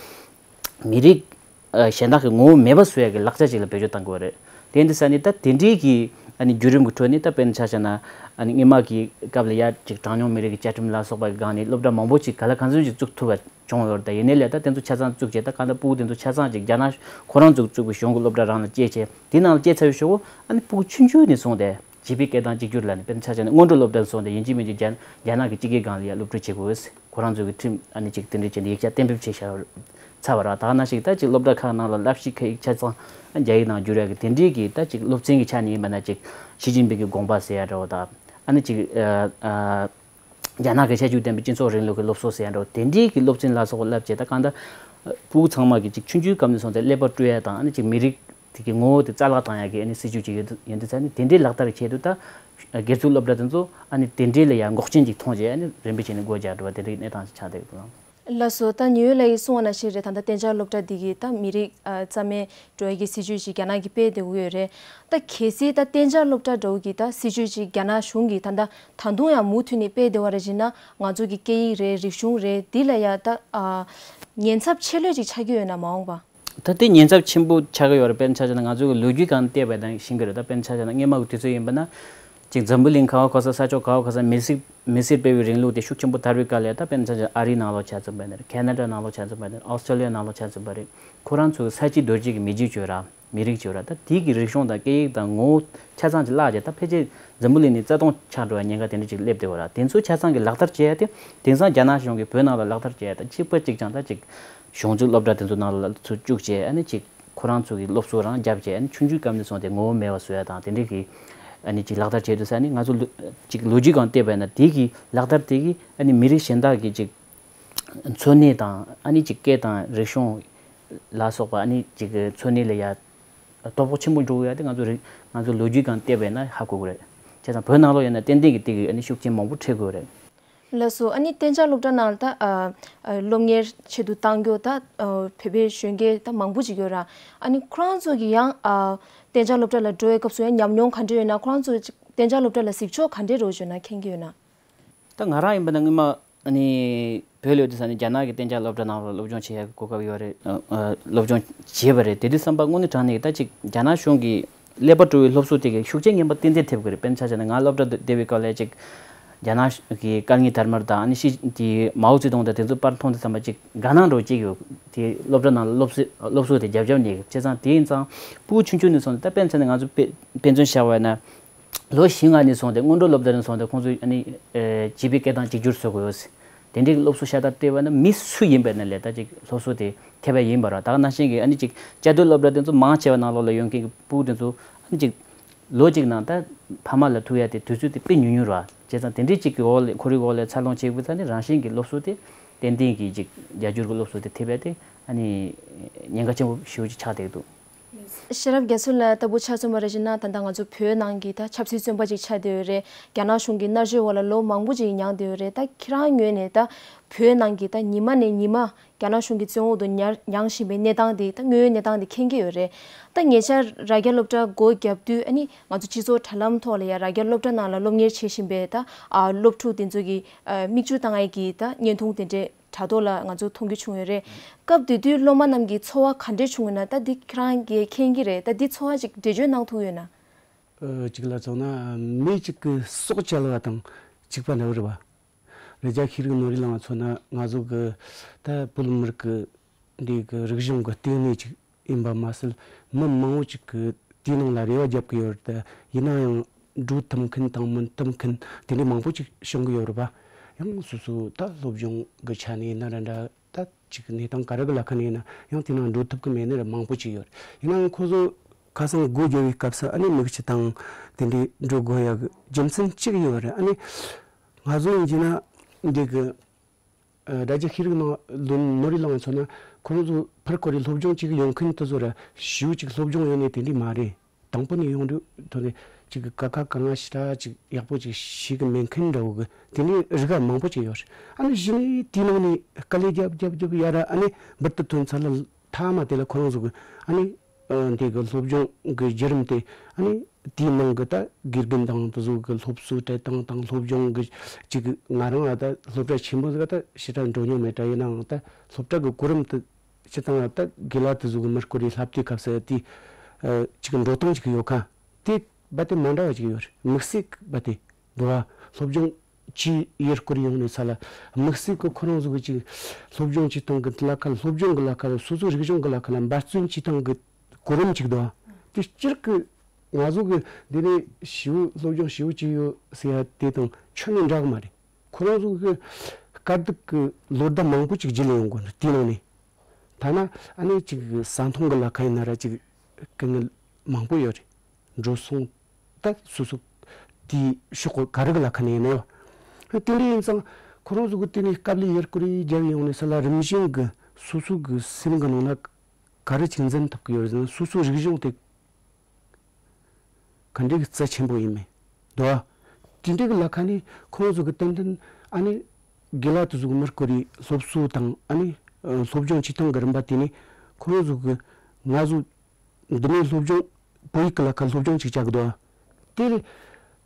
མི་རིགས་ཨ་གཞན་དག་གི་ངོ་བོ་མེད་པ་བཟོ་ཡ་གི་ལག་ཆ་ཅིག་ལ་བེད་སྤྱོད་གཏང་དགོས་རེད། དེ་ཡིན་དུས་ཙང་ནི་ད་དེ་འདྲའི་གི་ཨ་ནི་བརྒྱུད་རིམ་གི་ཁྲོད་ནས་ད་དཔེར་ན་ཆ་བཞག་ན་ཨ་ནི་སྔོན་མ་གི་སྐབས་ལ་ཡ་ཅིག་གྲངས་ཉུང་མི་རིགས་ཀྱི་བཅའ་ཁྲིམས་ལ་སོགས་པ་གི་སྒང་ནས་སློབ་གྲྭ་མང་པོ་ཅིག་ག་ལ་གང་འཚམ་ཅིག་བཙུགས་ཐུབ་པ་བྱུང་ཡོད་རེད། ད་ཡིན་ནའི་ལས་ད་དེ་ཚོ་ཆ་ཚང་བཙུགས་བྱས། ད་གང་ལྟར་ཕྲུ་གུ་དེ་ཚོ་ཆ་ཚང་ཅིག་རྒྱ་ནག་ཁོ་རང་ཚོ་བཙུགས་པའི་གཞུང་གི་སློབ་གྲྭ་རང་ལ་སྐྱེལ་བྱས། དེ་ནང་ལ་སྐྱེལ་ཚར་བའི་ཞོར་ཨ་ནི་ཕྲུ་གུ་ཆུང་ཆུང་ནས་བཟུང་སྟེ་བྱིས་པའི་སྐད་དང་གཅིག་གྱུར་ལ་ནི་དཔེར་ན་ཆ་བཞག་ན་སྔོན་འགྲོ་སློབ་གྲྭ་ནས་བཟུང་སྟེ་ཡིན་གཅིག་མིན་གཅིག་རྒྱ་རྒྱ་ནག་གི་སྤྱི་སྐད་སྒང་ལ་ཡ་སློབ་ཁྲིད་བྱེད་དགོས། ཁོ་རང་ཚོ་གི་ཁྲིམས་ཨ་ནི་ཅིག་དེ་འདྲ་བྱས་ནས་ཡིག་ཆ་གཏན་འབེབས་བྱས་བཞག་ཚར་བ་ར། ད་ག་ནང་བཞིན་ད་ཅིག་སློབ་གྲྭ་ཁག་ནང་ལ་བསླབ་གཞི་ཁག་ཡིག་ཆ་ཚང་རྒྱ་ཡིག་ནང་བསྒྱུར་ཡ་གི་དེ་འདྲའི་གི་ད་ཅིག་སློབ་ཚན་གྱི་ཆ་ནས་ཡིན་པ་ན་ཅིག་ཞི་ཅིན་ཕིང་གི་དགོངས་པ་ཟེར་ཡ་འདྲ་བོ་དང་། ཨ་ནི་ཅིག་ཨ་ཨ་རྒྱ་ནག་གི་ཁྱད་ཆོས་ལྡན་པའི་སྤྱི་ཚོགས་རིང་ལུགས་ཀྱི་སློབ་གསོ་ཟེར་ཡ་འདྲ་བོ་དེ་འདྲའི་གི་སློབ་ཚན་ལ་སོགས་པ་བསླབ་བྱས། ད་གང་ལྟར་ཕྲུ་གུ་ཚང་མ་གི་ཅིག་ཆུང་ཆུང་སྐབས་ནས་བཟུང་སྟེ་ཀླད་པ་བཀྲུ་ཡ་དང་། ཨ་ནི་ཅིག་མི་རིགས་དེ་གི་ངོ་བོ་དེ་རྩ་བརླག་བཏང་ཡ་གི་ཨ་ནི་སྲིད་ཇུས་ཅིག་ཡོད་དུས་ཡོད་དུས་ཙང་ནི་དེ་འདྲའི་ལག་བསྟར་བྱས་དུས་ད་སྒེར་ཚུགས་སློབ་གྲྭ་དེ་ཚོ་ཨ་ནི་དེ་འདྲའི་ལ་ཡ་འགོག་རྐྱེན་ཅིག་མཐོང་རྗེས་ཨ་ནི་རིམ་པས་བྱས་ནས་སྒོ་རྒྱག་འགྲོ་བ་དེ་འདྲའི་གནས་སྟངས་ཤིག་ཆགས་བསྡད་ཡོད་པ་དང་། ལགས་སོ། ད་ཉི་འོད་ལགས་ཀྱིས་གསུངས་པ་ནང་བཞིན་རེད། ད་ལྟ་གཏན་འཇགས་སློབ་གྲྭ་འདི་གིས་ད་མི་རིགས་ཨ་རྩ་མེད་འགྲོ་ཡ་གི་སྲིད་ཇུས་ཅིག་རྒྱ་ནག་གིས་སྤེལ་བསྡད་ཀྱི་ཡོད་རེད། ད་གལ་སྲིད་ད་གཏན་འཇགས་སློབ་གྲྭ་འདྲ་བོ་གི་ད་སྲིད་ཇུས་ཅིག་རྒྱ་ནག་གཞུང་གིས་ད་ལྟ་ད་དུང་ཡང་མུ་མཐུད་ནས་སྤེལ་བསྡད་པ་རེད་བྱས་ན། ང་ཚོ་གི་སྐད་ཡིག་རེད། རིག་གཞུང་རེད། འདི་ལ་ཡ་ད་ཨ་ཉེན་ཚབས་ཆེ་ལོས་ཅིག་ཆགས་ཀྱི་ཡོད་ན་མ་འོངས་པ། ད་དེ་ཉེན་ཚབས་ཆེན་པོ་ཆགས་ཀྱི་ཡོད་རེད། དཔེར་ན་ཆ་བཞག་ན་ང་ཚོ་གི་ལོ་རྒྱུས་སྒང་བལྟས་པ་དང་ཤེས་ཀྱི་རེད། ད་དཔེར་ན་ཆ་བཞག་ན་སྔོན་མ་གི་དུས་ཚོད་ཡིན་པ་ན་ཅིག་འཛམ་བུ་གླིང་ག་བ་ག་ས་ས་ཕྱོགས་ག་བ་ག་ས་མི་སེར་མི་སེར་སྤེལ་བའི་རིང་ལུགས་དེ་ཤུགས་ཆེན་པོ་དར་བའི་སྐབས་ལ། ད་དཔེར་ན་ཆ་བཞག་ཨ་རིའི་ནང་ལོགས་ཆ་མཚོན་པ་ཡིན་ན་རེད། ཁེ་ན་ཌ་ནང་ལོགས་ཆ་མཚོན་པ་ཡིན་ན་རེད། ཨོ་སི་ཀྲོ་ལི་ཡ་ནང་ལོགས་ཆ་མཚོན་པ་རེད། ཁོ་རང་ཚོའི་ས་བྱི་རྡོ་རྗེ་གི་མི་རིགས་ཅིག་ཡོད་ར། མི་རིགས་ཅིག་ཡོད་ར། ད་དེའི་གི་རིག་གཞུང་དང་སྐད་ཡིག་དང་ངོ་བོ་ཆ་ཚང་ཅིག་བརླག་རྗེས་ད་ཕལ་ཆེར་འཛམ་བུ་གླིང་ནས་རྩ་སྟོངས་ཆགས་འགྲོ་བའི་ཉེན་ཁ་དེ་འདྲ་ཅིག་སླེབས་བསྡད་ཡོད་ར། དེ་ཚོ་ཆ་ཚང་གི་ལག་བསྟར་བྱེད་ཡ་དེ་དེང་སང་རྒྱ་ནག་གཞུང་གིས་བོད་ནང་ལ་ལག་བསྟར་བྱེད་ཡ་ད་གཅིག་པ་གཅིག་རྐྱང་ད་ཅིག་གཞུང་བཙུགས་སློབ་གྲྭ་དེ་ཚོ་ནང་ལ་ཚུར་བཅུག་བྱས། ཨ་ནི་ཅིག་ཁོ་རང་ཚོ་གི་སློབ་གསོ་རང་བརྒྱབ་བྱས། ཨ་ནི་ཆུང་ཆུང་སྐབས་ནས་བཟུང་སྟེ་ངོ་བོ་མེད་པ་བཟོ་ཡ་དང་དེ་འདྲའི་གི་ཨ་ནི་ཅིག་ལག་བསྟར་བྱེད་དུས་ས་ནི་ང་ཚོ་ལོ་ཅིག་ལོ་རྒྱུས་སྒང་བལྟས་པ་ཡིན་ན་དེ་གི་ལག་བསྟར་དེ་གི་ཨ་ནི་མི་རིགས་གཞན་དག་གི་ཅིག་འཚོ་གནས་དང་ཨ་ནི་ཅིག་སྐད་དང་རིག་གཞུང་ལ་སོགས་པ་ཨ་ནི་ཅིག་འཚོ་གནས་ལ་ཡ་དོ་ཕོག་ཆེན་པོ་འགྲོ་གི་ཡ་དེ་ང་ཚོ་རིག་ང་ཚོ་ལོ་རྒྱུས་སྒང་བལྟས་པ་ཡིན་ན་ཧ་གོ་གི་རེད། བྱས་ཙང་བོད་ནང་ལོགས་ཡིན་ན་ཏན་ཏན་གྱི་དེ་གི་ཨ་ནི་ཤུགས་རྐྱེན་མང་པོ་འཕྲད་དགོས་རེད། ལགས་སོ། ཨ་ནི་གཏན་འཇགས་སློབ་གྲྭ་ནང་ལ་ད་ཨ་ཨ་སློབ་གཉེར་ཆེད་དུ་བཏང་རྒྱུ་ད་ཨ་བོད་པའི་གཞོན་སྐྱེས་ད་མང་པོ་ཅིག་ཡོད་ར། ཨ་ནི་ཁོ་རང་ཚོ་གི་ཡང་ཨ་གཏན་འཇགས་སློབ་གྲྭ་ལ་འགྲོ་བའི་སྐབས་སུ་ཡང་ཉམས་མྱོང་ག་འདྲ་ཡོད་ན། ཁོ་རང་ཚོ་གཏན་འཇགས་སློབ་གྲྭ་ལ་གཟིགས་ཕྱོགས་ག་འདྲ་རོ་བྱུང་ན་མཁྱེན་གྱི་ཡོད་ན། ད་ང་རང་ཡིན་པ་ན་སྔོན་མ་ཨ་ནི་བོད་ལ་ཡོད་དུས་ས་ནས་རྒྱ་ནག་གི་གཏན་འཇགས་སློབ་གྲྭ་ནང་ལ་སློབ་སྦྱོང་བྱེད་ཡག་གི་གོ་སྐབས་ཡོད་རེད། ཨ་ཨ་སློབ་སྦྱོང་བྱས་པ་རེད། དེ་དུས་བསམ་པ་དངོས་གནས་དྲང་གནས་ཀྱི་ད་ཅིག་རྒྱ་ནག་གཞུང་གི་ཀླད་པ་བཀྲུ་བའི་སློབ་གསོ་དེ་གའི་ཤུགས་རྐྱེན་ངན་པ་ཏན་ཏན་ཐེབས་ཀྱི་རེད། དཔེར་ན་ཆ་བཞག་ན་ང་སློབ་གྲྭ་བསྡད་པའི་སྐབས་ལ་ཅིག་ རྒྱ་ནག་གི་སྐལ་ངན་དར་མར་དང་ཨ་ནི་ཤི་དེ་མའོ་ཙེ་ཏུང་དང་དེ་ཚོ་པར་མཐོང་དུས་ཙམ་པ་ཅིག་དགའ་སྣང་འདྲ་བོ་ཅིག་ཡོད། དེ་སློབ་གྲྭ་ནང་ལ་སློབ་གསོ་སློབ་གསོ་དེ་རྒྱབ་རྒྱབ་ནས་བྱས་ཙང་། དེ་ཡིན་ཙང་ཕྲུ་གུ་ཆུང་ཆུང་ནས་བཟུང་སྟེ། ད་དཔེ་མཚོན་ནས་ང་ཚོ་དཔེ་དཔེ་མཚོན་བཞག་པ་ཡིན་ན། ལོ་བཞི་ལྔ་ནས་བཟུང་སྟེ་སྔོན་འགྲོ་སློབ་གྲྭ་ནས་བཟུང་སྟེ་ཁོང་ཚོས་ཨ་ནི་ཨེ་བྱིས་པའི་སྐད་གདངས་གཅིག་གྱུར་བཟོ་དགོས་ཡོད། དེ་འདྲའི་སློབ་གསོ་ཤ་སྟག་སྤྲད་པ་ན་མི་སུ་ཡིན་པ་ཡིན་ན་ལས་ད་ཅིག་སློབ་གསོ་དེ་ཐེབས་པ་ཡིན་པ་རེད། ད་ག་ནང་བཞིན་གྱི་ཨ་ནི་ཅིག་བཅའ་སྡོད་སློབ་གྲྭ་དེ་ཚོ་མང་ཆེ་བ་ནང་ལོགས་ལ་ཡོང་མཁན་གྱི་ཕྲུ་གུ་དེ་ཚོ་ཨ་ནི་ཅིག་ལོ་གཅིག་ནང་ད་ཕ་མ་ལ་ཐུག་ཡ་དེ་དུས་ཚོད་དེ་དཔེ་ཉུང་ཉུང་རེད་བ། བྱས་ཙང་དེ་འདྲའི་ཅིག་གི་འོག་ལ་ཁོར་ཡུག་འོག་ལ་འཚར་ལོངས་བྱེད་དགོས་ཙང་ནི་རང་བཞིན་གྱི་སློབ་གསོ་དེ་ཏན་ཏན་གྱི་ཅིག་རྒྱ་སྒྱུར་གྱི་སློབ་གསོ་དེ་ཐེབས་ཡ་དེ་ཨ་ནི་ཉེན་ཁ་ཆེན་པོ་ཞེ་པོ་ཅིག་ཆགས་བསྡད་འདུག། ཤེས་རབ་རྒྱ་མཚོ་ལགས་ལྟ་བུ་ཆ་མཚོན་པ་རེ་བྱས་ན། ད་ལྟ་ང་ཚོ་བོད་ནང་གི་ད་ཆབ་སྲིད་བཙོན་པ་ཅིག་ཆགས་བསྡད་ཡོད་རེད། རྒྱ་ནག་གཞུང་གི་མནར་གཅོད་འོག་ལ་ལོ་མང་པོ་ཅིག་མྱངས་བསྡད་ཡོད་རེད། ད་ཁྱེད་རང་ངོས་ནས་ད་བོད་ནང་གི་ད་ཉི་མ་ནས་ཉི་མ་རྒྱ་ནག་གཞུང་གི་བཙོན་འོག་ཏུ་ཉར་མྱངས་བཞིན་པའི་གནས་སྟངས་དེ་ད་དངོས་ཡོད་གནས་སྟངས་དེ་མཁྱེན་གྱི་ཡོད་རེད། ད་ཉེ་ཆར་རྭ་རྒྱ་སློབ་གྲྭ་སྒོ་བརྒྱབ་དུས་ཨ་ནི་ང་ཚོ་སྤྱི་ཚོགས་དྲ་ལམ་ཐོག་ལ་ཡ་རྭ་རྒྱ་སློབ་གྲྭ་ནང་ལ་སློབ་གཉེར་བྱེད་བཞིན་པའི་ད་ཨ་སློབ་ཕྲུག་དེ་ཚོ་གི་ཨ་མིག་ཆུ་བཏང་ཡས་ཀྱི་ད་བརྙན་ཐུང་དེ་འདྲས་དྲ་ཐོག་ལ་ང་ཚོ་མཐོང་རྒྱུ་བྱུང་ཡོད་རེད། སྐབས་དེ་དུས་སློབ་མ་རྣམས་ཀྱི་ཚོར་བ་ག་འདྲས་བྱུང་ཡོད་ན། ད་འདི་ཁྱེད་རང་གིས་མཁྱེན་གྱི་རེད། ད་འདི་ཚོར་བ་ཅིག་འགྲེལ་བརྗོད་གནང་ཐུབ་ཡོད་ན། ཨ་གཅིག་ལ་མཚོན་ན་མི་གཅིག་གི་སྲོག་བཅད་པ་དང་གཅིག་པ་འདྲ་བོ་རེད་བ། རྭ་རྒྱ་ཤེས་རིག་ནོར་བུ་ལགས་མཚོན་ན་ང་ཚོ་གི་ད་བོད་མི་རིགས་ཀྱི་འདི་གི་རིག་གཞུང་གི་ལྟེ་གནས་ཅིག་ཡིན་པ་མ་ཟད། མི་མང་བོ་ཅིག་གིས་དེའི་ནང་ལ་རེ་བ་བརྒྱབ་ཀྱི་ཡོད་རེད། ཡིན་ན་ཡང་འགྲོ་ཐུབ་མཁན་དང་མི་ཐུབ་མཁན་དེ་འདྲའི་མང་པོ་ཅིག་བྱུང་གི་ཡོད་རེད་པ། ཡང་སོ་སོ་ད་སློབ་སྦྱོང་གི་ཆ་ནས་ཡིན་ན་ར་འདྲ། ད་ཅིག་གནས་སྟངས་ག་རེ་གི་ལ་ཁ་ནས་ཡིན་ན་ཡང་དེ་ནང་འགྲོ་ཐུབ་ཀྱི་མེད་ནི་ར་མང་པོ་ཅིག་ཡོད་རེད། ཡིན་ནའང་ཁོ་ཚོ་ཁ་སང་སྒོ་རྒྱག་པའི་སྐབས་སུ་ཨ་ནི་མི་གཅིག་དང་དེ་འདྲའི་འགྲོ་དགོས་ཡ་གི་རྒྱུ་མཚན་གཅིག་ཡོད་རེད། ཨ་ནི་ང་ཚོ་ཡིན་གྱི་ན་འདི་གི་ཨ་རྭ་རྒྱ་ཤེས་རིག་ནང་ལོན་ནོར་བུ་ལགས་མཚོན་ན་ཁོ་རང་ཚོ་ཕར་སྐོར་རེ་སློབ་སྦྱོང་བྱེད་གི་ཡོང་མཁན་དེ་ཚོ་ར་ཞེ་པོ་ཅིག་སློབ་སྦྱོང་ཡོད་ནི་དེ་འདྲ་མ་རེད། དང་པོ་ནས་ཡོང་དུས་ཐོག་ནས་ཅིག་གི་ཀ་ཁ་ག་ང་ཞེ་དྲག་ཅིག་ཡག་པོ་ཅིག་ཤེས་གི་མེད་མཁན་འདྲ་བོ་གི་དེ་འདྲའི་རིགས་མང་པོ་ཅིག་ཡོད་རེད། ཨ་ནི་གཞི་ནས་དེའི་ནང་ནས་དཀའ་ལས་རྒྱབ་རྒྱབ་རྒྱབ་ཡ་ར་ཨ་ནི་འབུར་དུ་ཐོན་ཚར་ལ་མཐའ་མ་དེ་ལ་ཁོ་རང་ཚོ་གི་ཨ་ནི་ཨ་འདི་གི་སློབ་སྦྱོང་གི་བརྒྱུད་རིམ་དེ་ཨ་ནི་དེའི་ནང་གི་ད་དགེ་རྒན་དང་དེ་ཚོ་གི་སློབ་གསོ་སྤྲད་སྟངས་དང་སློབ་སྦྱོང་གི་ཅིག་ང་རང་ལ་ད་སློབ་གྲྭ་ཆེན་པོ་ཟིག་ད་ཞེ་དྲག་འགྲོ་མྱོང་མེད་དྲ། ཡིན་ནའང་ད་སློབ་གྲྭ་གི་གོ་རིམ་དེ་སྤྱིར་བཏང་ད་དགེ་ལགས་དེ་ཚོ་གི་མི་སྐོར་རེ་བསླབ་དུས་སྐབས་སུ་དེ་ཨ་ཅིག་འགྲོ་སྟངས་ཅིག་ཡོད་ཁ། དེ་རྦད་དེ་མ་འདྲ་བ་ཅིག་ཡོད་རེད། དམིགས་བསལ་རྦད་དེ་འགྲོ་བ་སློབ་སྦྱོང་བྱེད་ཡུལ་སྐོར་ཡོང་ནས་ས་ལ་དམིགས་བསལ་གི་ཁོ་རང་ཚོ་གི་ཅིག་སློབ་སྦྱོང་བྱེད་སྟངས་གི་ལ་ཁ་ལ་སློབ་སྦྱོང་གི་ལ་ཁ་ལ་སོ་སོའི་རིག་གཞུང་གི་ལ་ཁ་ལ་འབད་བརྩོན་བྱེད་སྟངས་གི་གོ་རིམ་ཅིག་འདུག་ཨ། དེ་སྤྱིར་གི་ང་ཚོ་གི་འདི་ནས་ཞེ་པོ་སློབ་སྦྱོང་ཞེ་པོ་བྱས་ཡོད་ཟེར་ཡ་དེ་དང་ཁྱོན་ནས་འདྲ་གི་མ་རེད། ཁོ་རང་ཚོ་གི་དཀའ་སྡུག་གི་ལོ་ཟླ་མང་པོ་ཅིག་བརྒྱུད་ལས་ཡོང་དགོས་འདུག་དེའི་ནང་ནས། ཐ་ན་ཨ་ནི་ཅིག་ས་མཐོང་གི་ལ་ཁ་ཡིན་ན་ར་ཅིག་དཀའ་ངལ་མང་པོ་ཡོད་རེད། འགྲོ་སོང་ད་སོ་སོ་དེའི་ཕྱོགས་ག་རེ་གི་ལ་ཁ་ནས་ཡིན་ན་ཡོད། དེ་འདྲ་ཡིན་ཙང་ཁོ་རང་ཚོ་གི་དེ་ནས་དཀའ་ལས་ཡར་སྐོར་རྒྱབ་ཡོང་ནས་ས་ལ་རིམ་བཞིན་གི་སོ་སོ་གི་སེམས་གི་ནང་ན་ག་རེ་ཅིག་འཛིན་ཐུབ་ཀྱི་ཡོད་ཟེར་ན། སོ་སོའི་རིག་གཞུང་དེ་ག་འདྲའི་གི་རྩ་ཆེན་པོ་ཡིན་མིན་འདུག་ཨ། དེ་འདྲའི་གི་ལ་ཁ་ནས་ཁོང་ཚོ་གི་ཏན་ཏན་ཨ་ནི་དགེ་ལགས་དེ་ཚོ་གི་མི་སྐོར་རེ་སློབ་གསོ་དང་ཨ་ནི་ཨ་སློབ་སྦྱོང་བྱེད་སྟངས་གི་རིམ་པ་དེ་ནས་ཁོང་ཚོ་གི་ང་ཚོ་འདི་ནས་སློབ་སྦྱོང་བོད་ཡིག་གི་ལ་ཁ་སློབ་སྦྱོང་ཅིག་བྱ་གི་འདུག་ཨ། དེ་རེད།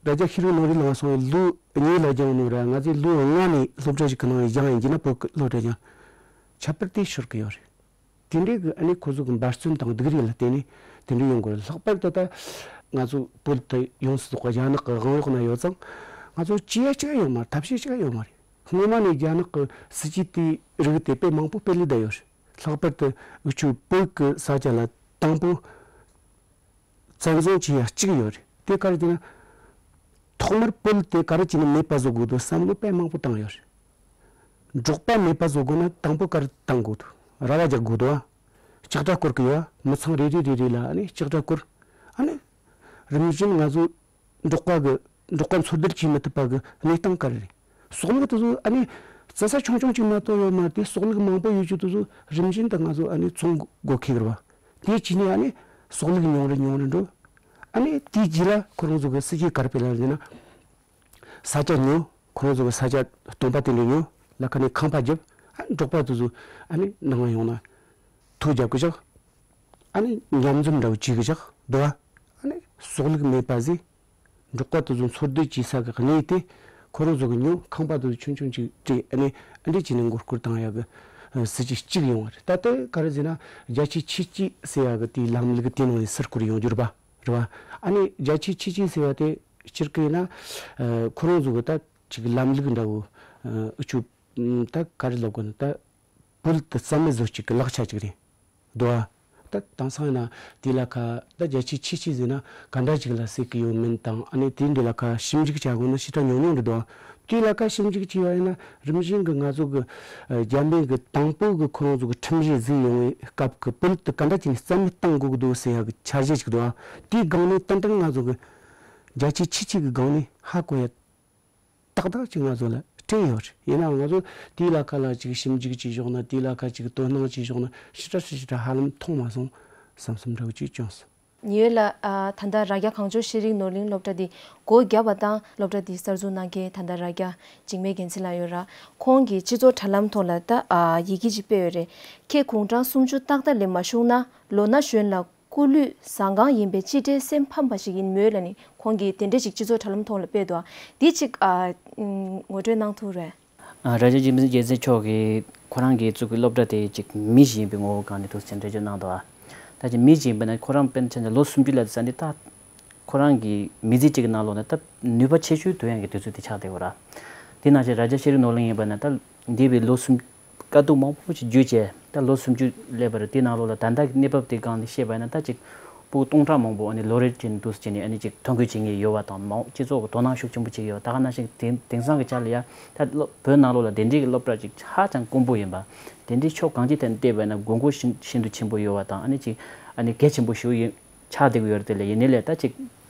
རྭ་རྒྱ་ཤེས་རིག་ནོར་བུ་ལགས་སོང་བའི་ལོ་གཉིས་ལ་སྦྱངས་ནོ་ར། ང་ཚོས་ལོ་ལྔ་ནས་སློབ་གྲྭ་ཞིག་གི་ནང་སྦྱངས་ཡིན་གྱི་ན་བོད་ཀྱི་སློབ་གྲྭ་སྦྱངས། ཁྱད་པར་དེ་ཤོར་གི་ཡོད་རེད། དེ་འདྲའི་གི་ཨ་ནི་ཁོ་ཚོ་གི་འབད་བརྩོན་དང་སྡུག་རུས་ལ་བརྟེན་ནས་དེ་འདྲ་ཡོང་དགོས་རེད། ལྷག་པར་དུ་ད་ང་ཚོ་བོད་དུ་ཡོངས་སུ་རྫོགས་པ་རྒྱ་ནག་གི་དབང་འོག་ན་ཡོད་ཙང་ང་ཚོ་ཅི་ཡ་གཅིག་ཡོད་མ་རེད། ཐབས་ཤེས་གཅིག་ཡོད་མ་རེད། སྔོན་མ་ནས་རྒྱ་ནག་གི་སྲིད་ཇུས་དེའི་རིགས་དེ་དཔེ་མང་པོ་སྤེལ་ལེ་བསྡད་ཡོད་རེད། ལྷག་པར་དུ་འུ་ཆོའི་བོད་ཀྱི་ས་ཆ་ལ་དང་པོ་བཙན་བཟུང་བྱས་ཡ་གཅིག་ཡོད་རེད། དེ་ག་རེ་བྱས་ན། ཐོག་མར་བོད་དེ་ག་རེ་བྱས་ནས་མེད་པ་བཟོ་དགོས་འདུག་བསམ་བློ་དཔེ་མང་པོ་བཏང་ཡོད་རེད། འབྲོག་པ་མེད་པ་བཟོ་དགོས་ན་དང་པོ་ག་རེ་བཏང་དགོས་འདུག་ར་བ་རྒྱག་དགོས་འདུག་ཨ། ལྕགས་དྲ་བསྐོར་གི་ཡོད་ཨ། མི་ཚང་རེ་རེ་རེ་རེ་ལ་ཨ་ནི་ལྕགས་དྲ་བསྐོར། ཨ་ནི་རིམ་བཞིན་ང་ཚོ་འབྲོག་པ་གི་འབྲོག་པ་འཚོ་སྡོད་བྱེད་མི་ཐུབ་པ་གི་གནས་སྟངས་ག་རེ་རེད། ཟོག་ལུག་དེ་ཚོ་ཨ་ནི་རྩྭ་ས་ཆུང་ཆུང་ཅིག་མ་གཏོགས་ཡོད་མ་རེད་དེ། ཟོག་ལུག་མང་པོ་ཡོད་རྒྱུ་དེ་ཚོ་རིམ་བཞིན་དུ་ང་ཚོ་ཨ་ནི་བཙོང་དགོས་ཁེལ་གི་རེད་བ། དེ་བྱས་ནས་ཨ་ནི་ཟོག་ལུག་ཉུང་རུ་ཉུང་རུ་འགྲོ། ཨ་ནི་དེའི་རྗེས་ལ་ཁོ་རང་ཚོ་གི་སྲིད་ཇུས་ག་རེ་སྤེལ་ལ་ཟེར་ན། ས་ཆ་ཉོ། ཁོ་རང་ཚོ་གི་ས་ཆ་སྟོང་པ་དེ་འདྲ་ཉོ། ལ་ཁ་ནས་ཁང་པ་རྒྱབ། ཨ་ནི་འབྲོག་པ་དེ་ཚོ་ཨ་ནི་ནང་ཡོང་ན་ཐུག་རྒྱབ་གི་བཞག་ཨ་ནི་མཉམ་འཛོམས་འདྲ་བོ་བྱེད་གི་བཞག་འདུག་ཨ། ཨ་ནི་ཟོག་ལུག་མེད་པ་ཟེར། འབྲོག་པ་དེ་ཚོ་འཚོ་སྡོད་བྱེད་ས་གི་གནས་དེ་ཁོ་རང་ཚོ་གི་ཉོ། ཁང་པ་དེ་ཚོ་ཆུང་ཆུང་ཅིག་སྤྲད། ཨ་ནི་ཨ་འདྲ་བྱས་ནས་མགོ་སྐོར་བཏང་ཡག་གི་ཨ་སྲིད་ཇུས་གཅིག་ཡོང་བ་རེད། ད་ལྟ་ག་རེ་ཟེར་ན་རྒྱ་ཆེ་ཆེ་གཅིག་ཟེར་ཡག་གི་དེའི་ལམ་ལུགས་དེ་ནང་ནས་ཟུར་བཀོལ་ཡོང་རྒྱུ་རེད་པ། རེད་བ། ཨ་ནི་རྒྱ་ཆེ་ཆེ་གཅིག་ཟེར་བ་དེ་སྤྱིར་བཀོད་ན་ཨ་ཁོ་རང་ཚོ་གི་ད་ ཅིག་ལམ་ལུགས་འདྲ་བོ། ཨ་འུ་ཆོ་ད་ག་རེ་ལབ་དགོས་ན། ད་བོད་དུ་རྩ་མེད་བཟོ་ཅིག་གི་ལག་ཆ་ཅིག་རེད་འདུག་ཨ། ད་དེང་སང་ཡིན་ན་དེ་ལ་ཁ་ད་རྒྱ་ཆེ་ཆེ་ཆེ་ཟེར་ན་ག་འདྲ་ཅིག་ལ་ཟེར་གི་ཡོད་མིན་དང་། ཨ་ནི་དེ་འདི་ལ་ཁ་ཞིབ་འཇུག་བྱ་དགོས་ན་ཞེ་དྲག་ཉུང་ཉུང་རེད་འདུག་ཨ། དེ་ལ་ཁ་ཞིབ་འཇུག་བྱས་པ་ཡིན་ན་རིམ་བཞིན་གི་ང་ཚོ་གི་ཨ་རྒྱ་མི་གི་དང་པོ་གི་ཁོ་རང་ཚོ་གི་ཁྲིམས་གཞི་བཟོས་ཡོང་བའི་སྐབས་ཀྱི་བོད་དུ་ག་འདྲ་བྱས་ནས་རྩ་མེད་གཏང་དགོས་ཀྱི་འདུག་ཟེར་ཡ་གི་འཆར་གཞི་ཞིག་འདུག་ཨ། དེའི་སྒང་ནས་ཏན་ཏན་ང་ཚོ་གི་རྒྱ་ཆེ་ཆེ་ཆེ་གི་སྒང་ནས་ཧ་གོ་ཡ་ཏག་ཏག་ཅིག་ང་ཚོ་ལ་སྤྲད་ཡོད་རེད། ཡིན་ནའང་ང་ཚོ་དེའི་ལ་ཁ་ལ་ཅིག་ཞིབ་འཇུག་བྱས་ཞོག་ན། དེའི་ལ་ཁ་ཅིག་དོ་སྣང་བྱས་ཞོག་ན་ཞེ་དྲག་ཞེ་དྲག་ཧ་ལམ་མཐོང་མ་སོང་བསམ་བསམ་འདྲ་བོ་ཅིག་བྱུང་སོང་། ཉེ་བའི་ལ་ཨ་ད་ལྟ་རྭ་རྒྱ་གངས་ལྗོངས་ཤེས་རིག་ནོར་གླིང་སློབ་གྲྭ་འདི་སྒོ་བརྒྱབ་པ་དང་། སློབ་གྲྭ་འདི་གསར་འཛུགས་གནང་མཁན་ད་ལྟ་རྭ་རྒྱ་འཇིགས་མེད་རྒྱལ་མཚན་ལགས་ཡོད་ར། ཁོང་གིས་སྤྱི་ཚོགས་དྲ་ལམ་ཐོག་ལ་ད་ཨ་ཡི་གེ་ཅིག་སྤེལ་ཡོད་རེད། ཁྱེད་དགུང་གྲངས་སུམ་ཅུ་ཏག་ཏག་ལས་མ་ཞུགས་ན་ལོ་ན་གཞོན་ལ་སྐུ་ལུས་བཟང་གང་ཡིན་པའི་ཅི་འདྲའི་སེམས་ཕམ་པ་ཞིག་ཡིན་མོད་ལབ་ནས་ཁོང་གིས་དེ་འདྲ་ཞིག་སྤྱི་ཚོགས་དྲ་ལམ་ཐོག་ལ་སྤེལ་འདུག་འདི་ཅིག་ཨ་ངོ་སྤྲོད་གནང་ཐུབ་རེད། ཨ་རྭ་རྒྱ་འཇིགས་མེད་རྒྱལ་མཚན་མཆོག་གིས་ཁོ་རང་གིས་བཙུགས་པའི་སློབ་གྲྭ་དེ་ཅིག་མི་ཞིག་ཡིན་པའི་ངོ་བོ་སྒང་ནས་འདུག་སེ་འགྲེལ་བརྗོད་གནང་འདུག་ཨ། ད་ཅིག་མི་ཞིག་ཡིན་པ་ན་ཁོ་རང་དཔེར་ན་ཆ་བཞག་ན་ལོ་སུམ་ཅུ་ལ་ཟ་ནས་ད་ཁོ་རང་གི་མི་ཚེ་གཅིག་གི་ནང་ལོགས་ནས་ད་ནུས་པ་ཆེ་ཤོས་ཐོན་ཡག་གི་དུས་ཚོད་དེ་ཆགས་བསྡད་ཡོད་ར། དེ་ནང་བཞིན་རྭ་རྒྱ་ཤེས་རིག་ནོར་གླིང་ཡིན་པ་ན་ད་འདས་པའི་ལོ་གསུམ་དཀའ་སྡུག་མང་པོ་ཞིག་བརྒྱུད་བྱས་ད་ལོ་སུམ་ཅུ་སླེབས་པ་རེད། དེ་ནང་ལོགས་ལ་ད་ལྟ་གི་གནས་བབ་དེ་སྒང་ནས་བཤད་པ་ཡིན་ན་ད་ཅིག་ཕྲུ་གུ་སྟོང་ཕྲག་མང་པོ་ཨ་ནི་ལོ་རེ་བཞིན་དུ་བྱས་ནས་ཨ་ནི་ཅིག་ཐོ་འགོད་བྱེད་མཁན་ཡོད་པ་དང་མང་སྤྱི་ཚོགས་ཀྱི་དོ་སྣང་ཤུགས་ཆེན་པོ་བྱེད་ཀྱི་ཡོད། ད་ག་ནང་བཞིན་དེང་དེང་སང་གི་ཆ་ལ་ཡ་ད་སློབ་བོད་ནང་ལོགས་ལ་དེ་འདྲའི་གི་སློབ་གྲྭ་ཅིག་ཧ་ཅང་དཀོན་པོ་ཡིན་པ། དེ་འདྲའི་ཕྱོགས་གང་ཅིའི་ཐད་ནས་བལྟས་པ་ཡིན་ན་དགོས་མཁོ་ཤིན་ཤིན་ཏུ་ཆེན་པོ་ཡོད་པ་དང་། ཨ་ནི་ཅིག་ཨ་ནི་གལ་ཆེན་པོ་ཞིག་ཡིན། ཆགས་བསྡད་ཀྱི་ཡོད་རེད། དེ་ལས་ཡིན་ནའི་ལས་ད་ཅིག་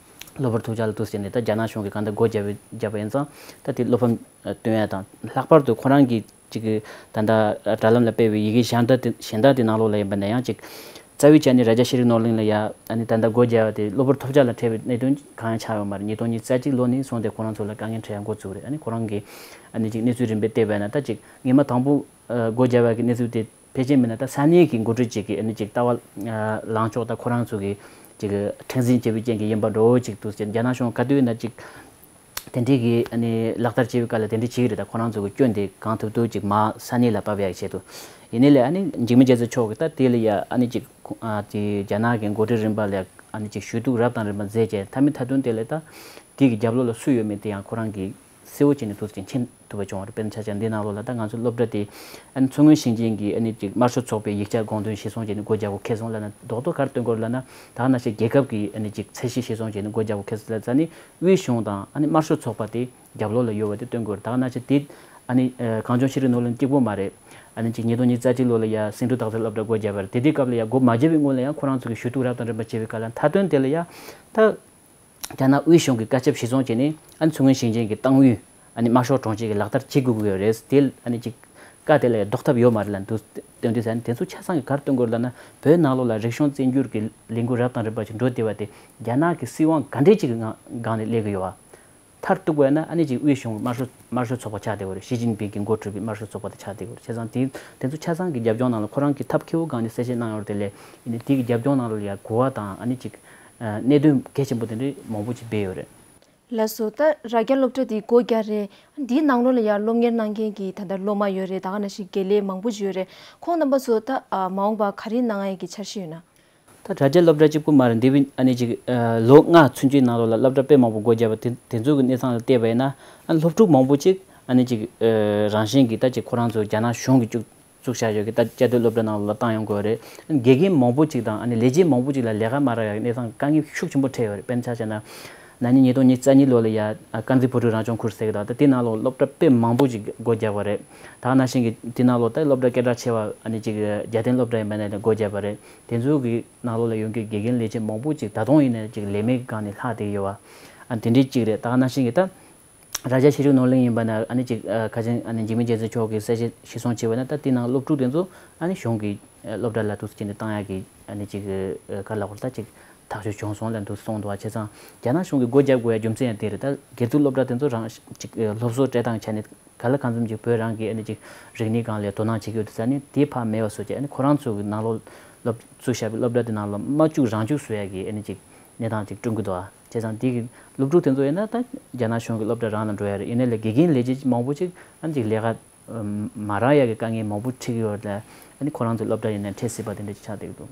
སློབ་དཔོན་ཐུབ་རྒྱལ་ལགས་འདུག་སེ་བྱས་ནས་ད་རྒྱ་ནག་གཞུང་གིས་གང་ལྟར་སྒོ་བརྒྱབ་པའི་བརྒྱབ་པ་ཡིན་ཙང་ད་དེ་བློ་ཕམ་སྟོན་ཡ་དང་། ལྷག་པར་དུ་ཁོ་རང་གིས་ཅིག་ད་ལྟ་དྲ་ལམ་ལ་སྤེལ་བའི་ཡི་གེ་གཞན་དག་དེ་གཞན་དག་དེ་ནང་ལོགས་ལ་ཡིན་པ་ན་ཡང་ཅིག་རྩ་བའི་ཆ་ནས་རྭ་རྒྱ་ཤེས་རིག་ནོར་གླིང་ལ་ཡ་ཨ་ནི་ད་ལྟ་སྒོ་བརྒྱབ་པ་དེ་སློབ་དཔོན་ཐུབ་རྒྱལ་ལགས་འཕྲད་པའི་གནད་དོན་གང་ཡང་ཆགས་ཡོད་མ་རེད། ཉིས་སྟོང་ཉི་ཤུ་རྩ་གཅིག་ལོ་ནས་བཟུང་སྟེ་ཁོ་རང་ཚོ་ལ་དཀའ་ངལ་འཕྲད་ཡ་འགོ་བཙུགས་རེད། ཨ་ནི་ཁོ་རང་གིས་ཨ་ནི་ཅིག་གནས་ཚུལ་རིམ་པས་བལྟས་པ་ཡིན་ན་ད་ཅིག་སྔོན་མ་དང་པོ་སྒོ་བརྒྱབ་པ་གི་གནས་ཚུལ་དེ་ཕལ་ཆེར་མིན་ན་ད་ས་གནས་ཀྱི་འགོ་ཁྲིད་ཅིག་གིས་ཨ་ནི་ཅིག་ལྟ་བ་ལངས་ཕྱོགས་དང་ཁོ་རང་ཚོ་གི་ཅིག་མཁྲེགས་འཛིན་བྱེད་པའི་རྐྱེན་གྱིས་ཡིན་པ་འདྲ་བོ་ཅིག་འདུག་ཟེར། རྒྱ་ནག་གཞུང་ག་དུས་ཡིན་ན་ཅིག་དེ་འདྲའི་གི་ཨ་ནི་ལག་བསྟར་བྱེད་པའི་སྐབས་ལ་དེ་འདྲ་བྱེད་ཀྱི་རེད། ད་ཁོ་རང་ཚོ་གི་སྐྱོན་དེ་གང་ཐུབ་ཐུབ་ཅིག་མར་ས་གནས་ལ་ཕབ་ཡག་ཆེད་དུ། ཡིན་ནའི་ལས་ཨ་ནི་འཇིགས་མེད་རྒྱལ་མཚན་མཆོག་གིས་ད་དེ་ལ་ཡ་ཨ་ནི་ཅིག་ཁོ་ཨ་དེ་རྒྱ་ནག་གི་འགོ་ཁྲིད་རིམ་པ་ལ་ཨ་ནི་ཅིག་ཞུ་གཏུག་རབ་དང་རིམ་པ་མཛད་བྱས་མཐའ་མའི་མཐའ་དོན་དེ་ལ་ད་དེ་གི་རྒྱབ་ལོགས་ལ་སུ་ཡོད་མེད་དེ་ཡང་ཁོ་རང་གིས་གསལ་བོ་བྱས་ནས་འདུག་ཟེར་མཁྱེན་ཐུབ་པ་བྱུང་བ་རེད། དཔེར་ན་ཆ་བཞག་འདི་ནང་ལོགས་ལ་ད་ང་ཚོའི་སློབ་གྲྭ་དེ་ཨ་ནི་མཚོ་སྔོན་ཞིང་ཆེན་གྱི་ཨ་ནི་ཅིག་དམར་ཤོག་ཚོགས་པའི་ཡིག་ཆ་དགོངས་དོན་གཞིར་བཟུང་བྱས་ནས་སྒོ་རྒྱག་དགོས་ཁེལ་སོང་ལབ་ན་རྡོག་རྡོག་ག་རེ་སྟོན་དགོས་རེད་ལབ་ན། ད་ག་ནང་བཞིན་རྒྱལ་ཁབ་ཀྱི་ཨ་ནི་ཅིག་ཚད་གཞི་གཞིར་བཟུང་བྱས་ནས་སྒོ་རྒྱག་དགོས་ཁེལ་སོང་ལབ་ཙང་ནི་དབུས་གཞུང་དང་ཨ་ནི་དམར་ཤོག་ཚོགས་པ་དེ་རྒྱབ་ལོགས་ལ་ཡོད་པ་དེ་སྟོན་དགོས་རེད། ད་ག་ནང་བཞིན་དེ་ཨ་ནི་གངས་ལྗོངས་ཤེས་རིག་ནོར་གླིང་གཅིག་པོ་མ་རེད། ཨ་ནི་ཅིག་ཉིས་སྟོང་ཉི་ཤུ་རྩ་གཅིག་ལོ་ལ་ཡ་སེང་འབྲུག་སྟག་འཚེར་སློབ་གྲྭ་སྒོ་བརྒྱབ་པ་རེད། དེ་དུས་སྐབས་ལ་ཡ་སྒོ་མ་བརྒྱབ་པའི་སྔོན་ལ་ཡང་ཁོ་རང་ཚོ་གིས་ཞུ་གཏུག་རབ་དང་རིམ་པ་བྱས་པའི་སྐབས་ལ་མཐའ་དོན་དེ་ལ་ཡ་ད་རྒྱ་ནག་དབུས་གཞུང་གི་བཀའ་ཁྱབ་གཞིར་བཟུང་བྱས་ནས་ཨ་ནི་མཚོ་སྔོན་ཞིང་ཆེན་གྱི་ཏང་ཨུས་ཨ་ནི་དམར་ཤོག་དྲུང་ཆེ་གིས་ལག་བསྟར་བྱེད་དགོས་ཀྱི་ཡོད་རེད། དེ་ཨ་ནི་ཅིག་བཀའ་དེ་ལ་ཡ་ལྡོག་ཐབས་ཡོད་མ་རེད་ལབ་འདུག་སྟོན་དུས་ཟེར་ནས་དེ་ཚོ་ཆ་ཚང་གིས་ག་རེ་སྟོན་དགོས་རེད་ལབ་ན་བོད་ནང་ལོགས་ལ་རིག་གཞུང་བཙན་སྒྱུར་གྱི་ལས་འགུལ་རབ་དང་རིམ་པ་ཞིག་འགྲོ་བསྡད་པ་དེ་རྒྱ་ནག་གི་སྲིད་དབང་ག་འདྲས་ཅིག་གི་ངང་སྒང་ནས་སླེབས་ཀྱི་ཡོད་པ། མཐར་གཏུགས་པ་ཡིན་ན་ཨ་ནི་ཅིག་དབུས་གཞུང་དམར་ཤོག་དམར་ཤོག་ཚོགས་པ་ཆགས་བསྡད་ཡོད་རེད། ཞི་ཅིན་ཕིང་གི་འགོ་ཁྲིད་པའི་དམར་ཤོག་ཚོགས་པ་དེ་ཆགས་བསྡད་ཡོད་རེད། བྱས་ཙང་དེ་དེ་ཚོ་ཆ་ཚང་གི་རྒྱབ་ལྗོངས་ནང་ལ་ཁོ་རང་གིས་ཐབས་མཁས་པོ་སྒང་ནས་གསལ་བཤད་གནང་ཡོད་རེད། དེ་ལས་ཡིན་ནའི་དེ་གི་རྒྱབ་ལྗོངས་ནང་ལ་ཡ་གོ་བ་དང་ཨ་ནི་ཅིག་གནད་དོན་གལ་ཆེན་པོ་དེ་འདྲ་མང་པོ་ཅིག་སྦས་ཡོད་རེད། ལགས་སོ། ད་རྭ་རྒྱ་སློབ་གྲྭ་དེ་སྒོ་རྒྱག་རེད། འདིའི་ནང་ལོགས་ལ་ཡ་སློབ་གཉེར་གནང་མཁན་གྱི་ད་ལྟ་སློབ་མ་ཡོད་རེད། ད་ག་ནང་བཞིན་དགེ་ལས་མང་པོ་ཅིག་ཡོད་རེད། ཁོང་རྣམ་པ་ཚོ་ད་མ་འོངས་པ་ག་རེ་གནང་ཡས་ཀྱི་འཆར་གཞི་ཡོད་ན། ད་རྭ་རྒྱ་སློབ་གྲྭ་གཅིག་པུ་མ་རེད། འདི་བི་ཨ་ནི་ཅིག་ལོ་ལྔ་ཚུན་ཆོད་ནང་ལོགས་ལ་སློབ་གྲྭ་དཔེ་མང་པོ་སྒོ་བརྒྱབ་པ་དེ་དེ་ཚོ་གི་གནས་སྟངས་ལ་བལྟས་པ་ཡིན་ན། ཨ་ནི་སློབ་ཕྲུག་མང་པོ་ཅིག་ཨ་ནི་ཅིག་རང་བཞིན་གྱིས་ད་ཅིག་ཁོ་རང་ཚོ་རྒྱ་ནག་གཞུང་གིས་བཙུགས་བཙུགས་བཞག་ཡོད་ཀྱི་ད་བཅའ་སྡོད་སློབ་གྲྭ་ནང་ལོགས་ལ་བཏང་ཡོང་གི་ཡོད་རེད། ཨ་ནི་དགེ་རྒན་མང་པོ་ཅིག་དང་ཨ་ནི་ལས་བྱེད་མང་པོ་ཅིག་ལ་ལས་ཀ་མ་རག་ཡག་གི་གནས་སྟངས་དཀའ་ངལ་ཤུགས་ཆེན་པོ་འཕྲད་ཡོད་རེད། དཔེར་ན་ཆ་བཞག་ན་ན་ནིང་ཉིས་སྟོང་ཉི་ཤུ་རྩ་གཉིས་ལོ་ལ་ཡ་དཀར་མཛེས་བོད་ཕྲུག་རང་སྐྱོང་ཁུལ་ཟེར་གི་ད་ད་དེ་ནང་ལོགས་སློབ་གྲྭ་དཔེ་མང་པོ་ཅིག་སྒོ་བརྒྱབ་པ་རེད། ད་ག་ནང་བཞིན་གྱི་དེ་ནང་ལོགས་ད་སློབ་གྲྭ་སྐད་གྲགས་ཆེ་བ་ཨ་ནི་ཅིག་རྒྱལ་བསྟན་སློབ་གྲྭ་ཡིན་པ་ན་སྒོ་བརྒྱབ་པ་རེད། དེ་ཚོ་གི་ནང་ལོགས་ལ་ཡོང་མཁན་དགེ་རྒན་ལས་བྱེད་མང་པོ་ཅིག་ད་དུང་ཡིན་ན་ཅིག་ལས་མེད་སྒང་ནས་ལྷག་བསྡད་ཡོད་པ། ཨ་དེ་འདྲའི་ཅིག་རེད། ད་ག་ནང་བཞིན་གྱི་ད་རྭ་རྒྱ་ཤེས་རིག་ནོར་གླིང་ཡིན་པ་ན་ཨ་ནི་ཅིག་ཁ་ཆེན་ཨ་ནི་འཇིགས་མེད་རྒྱལ་མཚན་མཆོག་གིས་གསལ་བཤད་གཞིར་བཟུང་བྱས་པ་ན་ད་དེ་ནང་སློབ་ཕྲུག་དེ་ཚོ་ཨ་ནི་གཞུང་གི་སློབ་གྲྭ་ལ་འདུག་སེ་བྱས་ནས་བཏང་ཡག་གི་ཨ་ནི་ཅིག་ག་ལབ་དགོས་རེད། ད་ཅིག་ཐག་གཅོད་བྱུང་སོང་ལབ་འདུག་གསུངས་འདུག་བ། བྱས་ཙང་རྒྱ་ནག་གཞུང་གིས་སྒོ་རྒྱག་དགོས་ཡ་རྒྱུ་མཚན་ཡང་དེ་རེད། ད་སྒེར་བཙུགས་སློབ་གྲྭ་དེ་ཚོ་རང་ཅིག་སློབ་གསོ་སྤྲད་སྟངས་ཆ་ནས་ག་ལ་གང་འཚམ་ཅིག་བོད་རང་གི་ཨ་ནི་ཅིག་རིག་གནས་སྒང་ལ་དོ་སྣང་བྱེད་ཀྱི་ཡོད་དུས་ཙ་ནི་དེ་ཕར་མེད་པ་བཟོ་བྱས་ཨ་ནི་ཁོ་རང་ཚོ་གི་ནང་ལོགས་སློབ་བཙུགས་བཞག་པའི་སློབ་གྲྭ་དེ་ནང་ལ་མ་བཅུག་རང་བཅུག་བཟོ་ཡ་གི་ཨ་ནི་ཅིག་གནས་སྟངས་ཅིག་བསྐྲུན་གྱི་འདུག་བ། བྱས་ཙང་དེ་གི་སློབ་ཕྲུག་དེ་ཚོ་ཡིན་ན་ད་རྒྱ་ནག་གཞུང་གི་སློབ་གྲྭ་རང་ལ་འགྲོ་ཡ་རེད། ཡིན་ནའི་ལས་དགེ་རྒན་ལས་བྱེད་མང་པོ་ཅིག་ཨ་ནི་ཅིག་ལས་ཀ་མ་རག་ཡ་གི་དཀའ་ངལ་མང་པོ་འཕྲད་ཀྱི་ཡོད་རེད། ཨ་ནི་ཁོ་རང་ཚོའི་སློབ་གྲྭ་ཡིན་ན་འཕྲད་སྲིད་པ་དེ་འདྲ་ཅིག་ཆགས་བསྡད་ཀྱི་འདུག་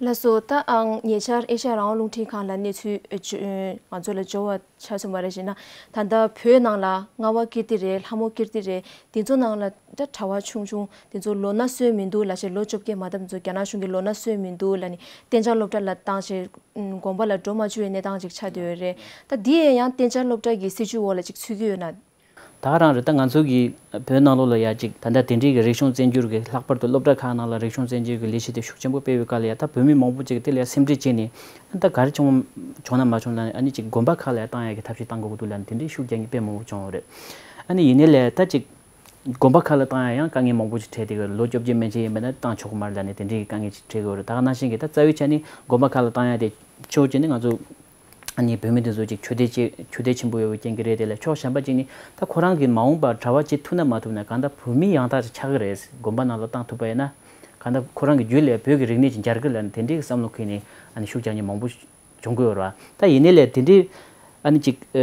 ལགས་སོ། ད་ཨང་ཉེ་ཆར་ཨེ་ཤ་ཡ་རང་དབང་རླུང་འཕྲིན་ཁང་ལ་གནས་ཚུལ་ཨ་ཅོ་ང་ཚོ་ལ་འབྱོར་བ་ཆ་མཚོན་པ་རེད་ཞེ་ན། ད་ལྟ་བོད་ནང་ལ་རྔ་བ་ཀིརྟི་རེད། ལྷ་མོ་ཀིརྟི་རེད། དེ་ཚོ་ནང་ལ་ད་གྲྭ་བ་ཆུང་ཆུང་དེ་ཚོ་ལོ་ན་སོན་མི་འདུག་ལབ་བྱས། ལོ་བཅོ་བརྒྱད་མ་འདབ་ཚོ་རྒྱ་ནག་གཞུང་གིས་ལོ་ན་སོན་མི་འདུག་ལབ་ནས་གཏན་འཇགས་སློབ་གྲྭ་ལ་བཏང་བྱས་དགོན་པ་ལ་འགྲོ་མ་བཅུག་པའི་གནས་སྟངས་ཅིག་ཆགས་བསྡད་ཡོད་རེད། ད་འདི་ཡང་ཡང་གཏན་འཇགས་སློབ་གྲྭ་གི་སྲིད་བྱུས་འོག་ལ་ཅིག་ཚུད་ཀྱི་ཡོད་ན། ད་ག་རང་རེད། ད་ང་ཚོ་གི་བོད་ནང་ལོགས་ལ་ཡ་ཅིག་ད་ལྟ་དེ་འདྲའི་གི་རིག་གཞུང་བཙན་སྒྱུར་གི་ལྷག་པར་དུ་སློབ་གྲྭ་ཁག་ནང་ལ་རིག་གཞུང་བཙན་སྒྱུར་གི་ལས་གཞི་དེ་ཤུགས་ཆེན་པོ་སྤེལ་བའི་སྐབས་ལ་ཡ་ད་བོད་མི་མང་པོ་ཅིག་དེ་ལ་ཡ་སེམས་ཁྲལ་བྱས་ནས་ད་ག་རེ་བྱུང་བྱུང་ན་མ་བྱུང་ལ་ཨ་ནི་ཅིག་དགོན་པ་ཁག་ལ་ཡ་བཏང་ཡ་གི་ཐབས་ཤེས་བཏང་དགོས་ཀྱི་འདུག་ལ་ནི་དེ་འདྲའི་ཤུགས་རྒྱག་མཁན་དཔེ་མང་པོ་བྱུང་ཡོད་རེད། ཨ་ནི་ཡིན་ནའི་ལས་ད་ཅིག་དགོན་པ་ཁག་ལ་བཏང་ཡ་ཡང་དཀའ་ངལ་མང་པོ་ཅིག་འཕྲད་བསྡད་ཡོད་རེད། ལོ་བཅོ་བརྒྱད་མན་ཆད་ཡིན་པ་ན་བཏང་ཆོག་གི་མ་རེད་ལ་ནི་དེ་འདྲའི་གི་དཀའ་ངལ་ཅིག་འཕྲད་ཀྱི་ཡོད་རེད། ད་ག་ནང་བཞིན་གི་ད་རྩ་བའི་ཆ་ནས་དགོན་པ་ཁག་ལ་བཏང་ཡ་དེ་ཕྱོགས་གཅིག་ནས་ང་ཚོ་ཨ་ནི་བོད་མི་དེ་ཚོ་ཅིག་ཆོས་དད་ཆེ་ཆོས་དད་ཆེན་པོ་ཡོད་པའི་རྐྱེན་གྱིས་རེད། དེ་ལས་ཕྱོགས་གཞན་པ་ཅིག་ནས་ད་ཁོ་རང་གིས་མ་འོངས་པར་གྲྭ་བ་བྱེད་ཐུབ་ན་མ་ཐུབ་ན་གང་ལྟར་བོད་མི་ཡང་དག་ཅིག་ཆགས་ཀྱི་རེད། དགོན་པ་ནང་ལ་བཏང་ཐུབ་པ་ཡིན་ན་གང་ལྟར་ཁོ་རང་གི་རྒྱུད་ལ་བོད་ཀྱི་རིག་གནས་ཅིག་འབྱར་གི་ལ་ནི་དེ་འདྲའི་གི་བསམ་བློ་འཁོར་ནས་ཨ་ནི་ཤུགས་རྒྱག་མཁན་མང་པོ་བྱུང་གི་ཡོད་རེད་བ། ད་ཡིན་ནའི་ལས་དེ་འདྲའི་ཨ་ནི་ཅིག་ཨ་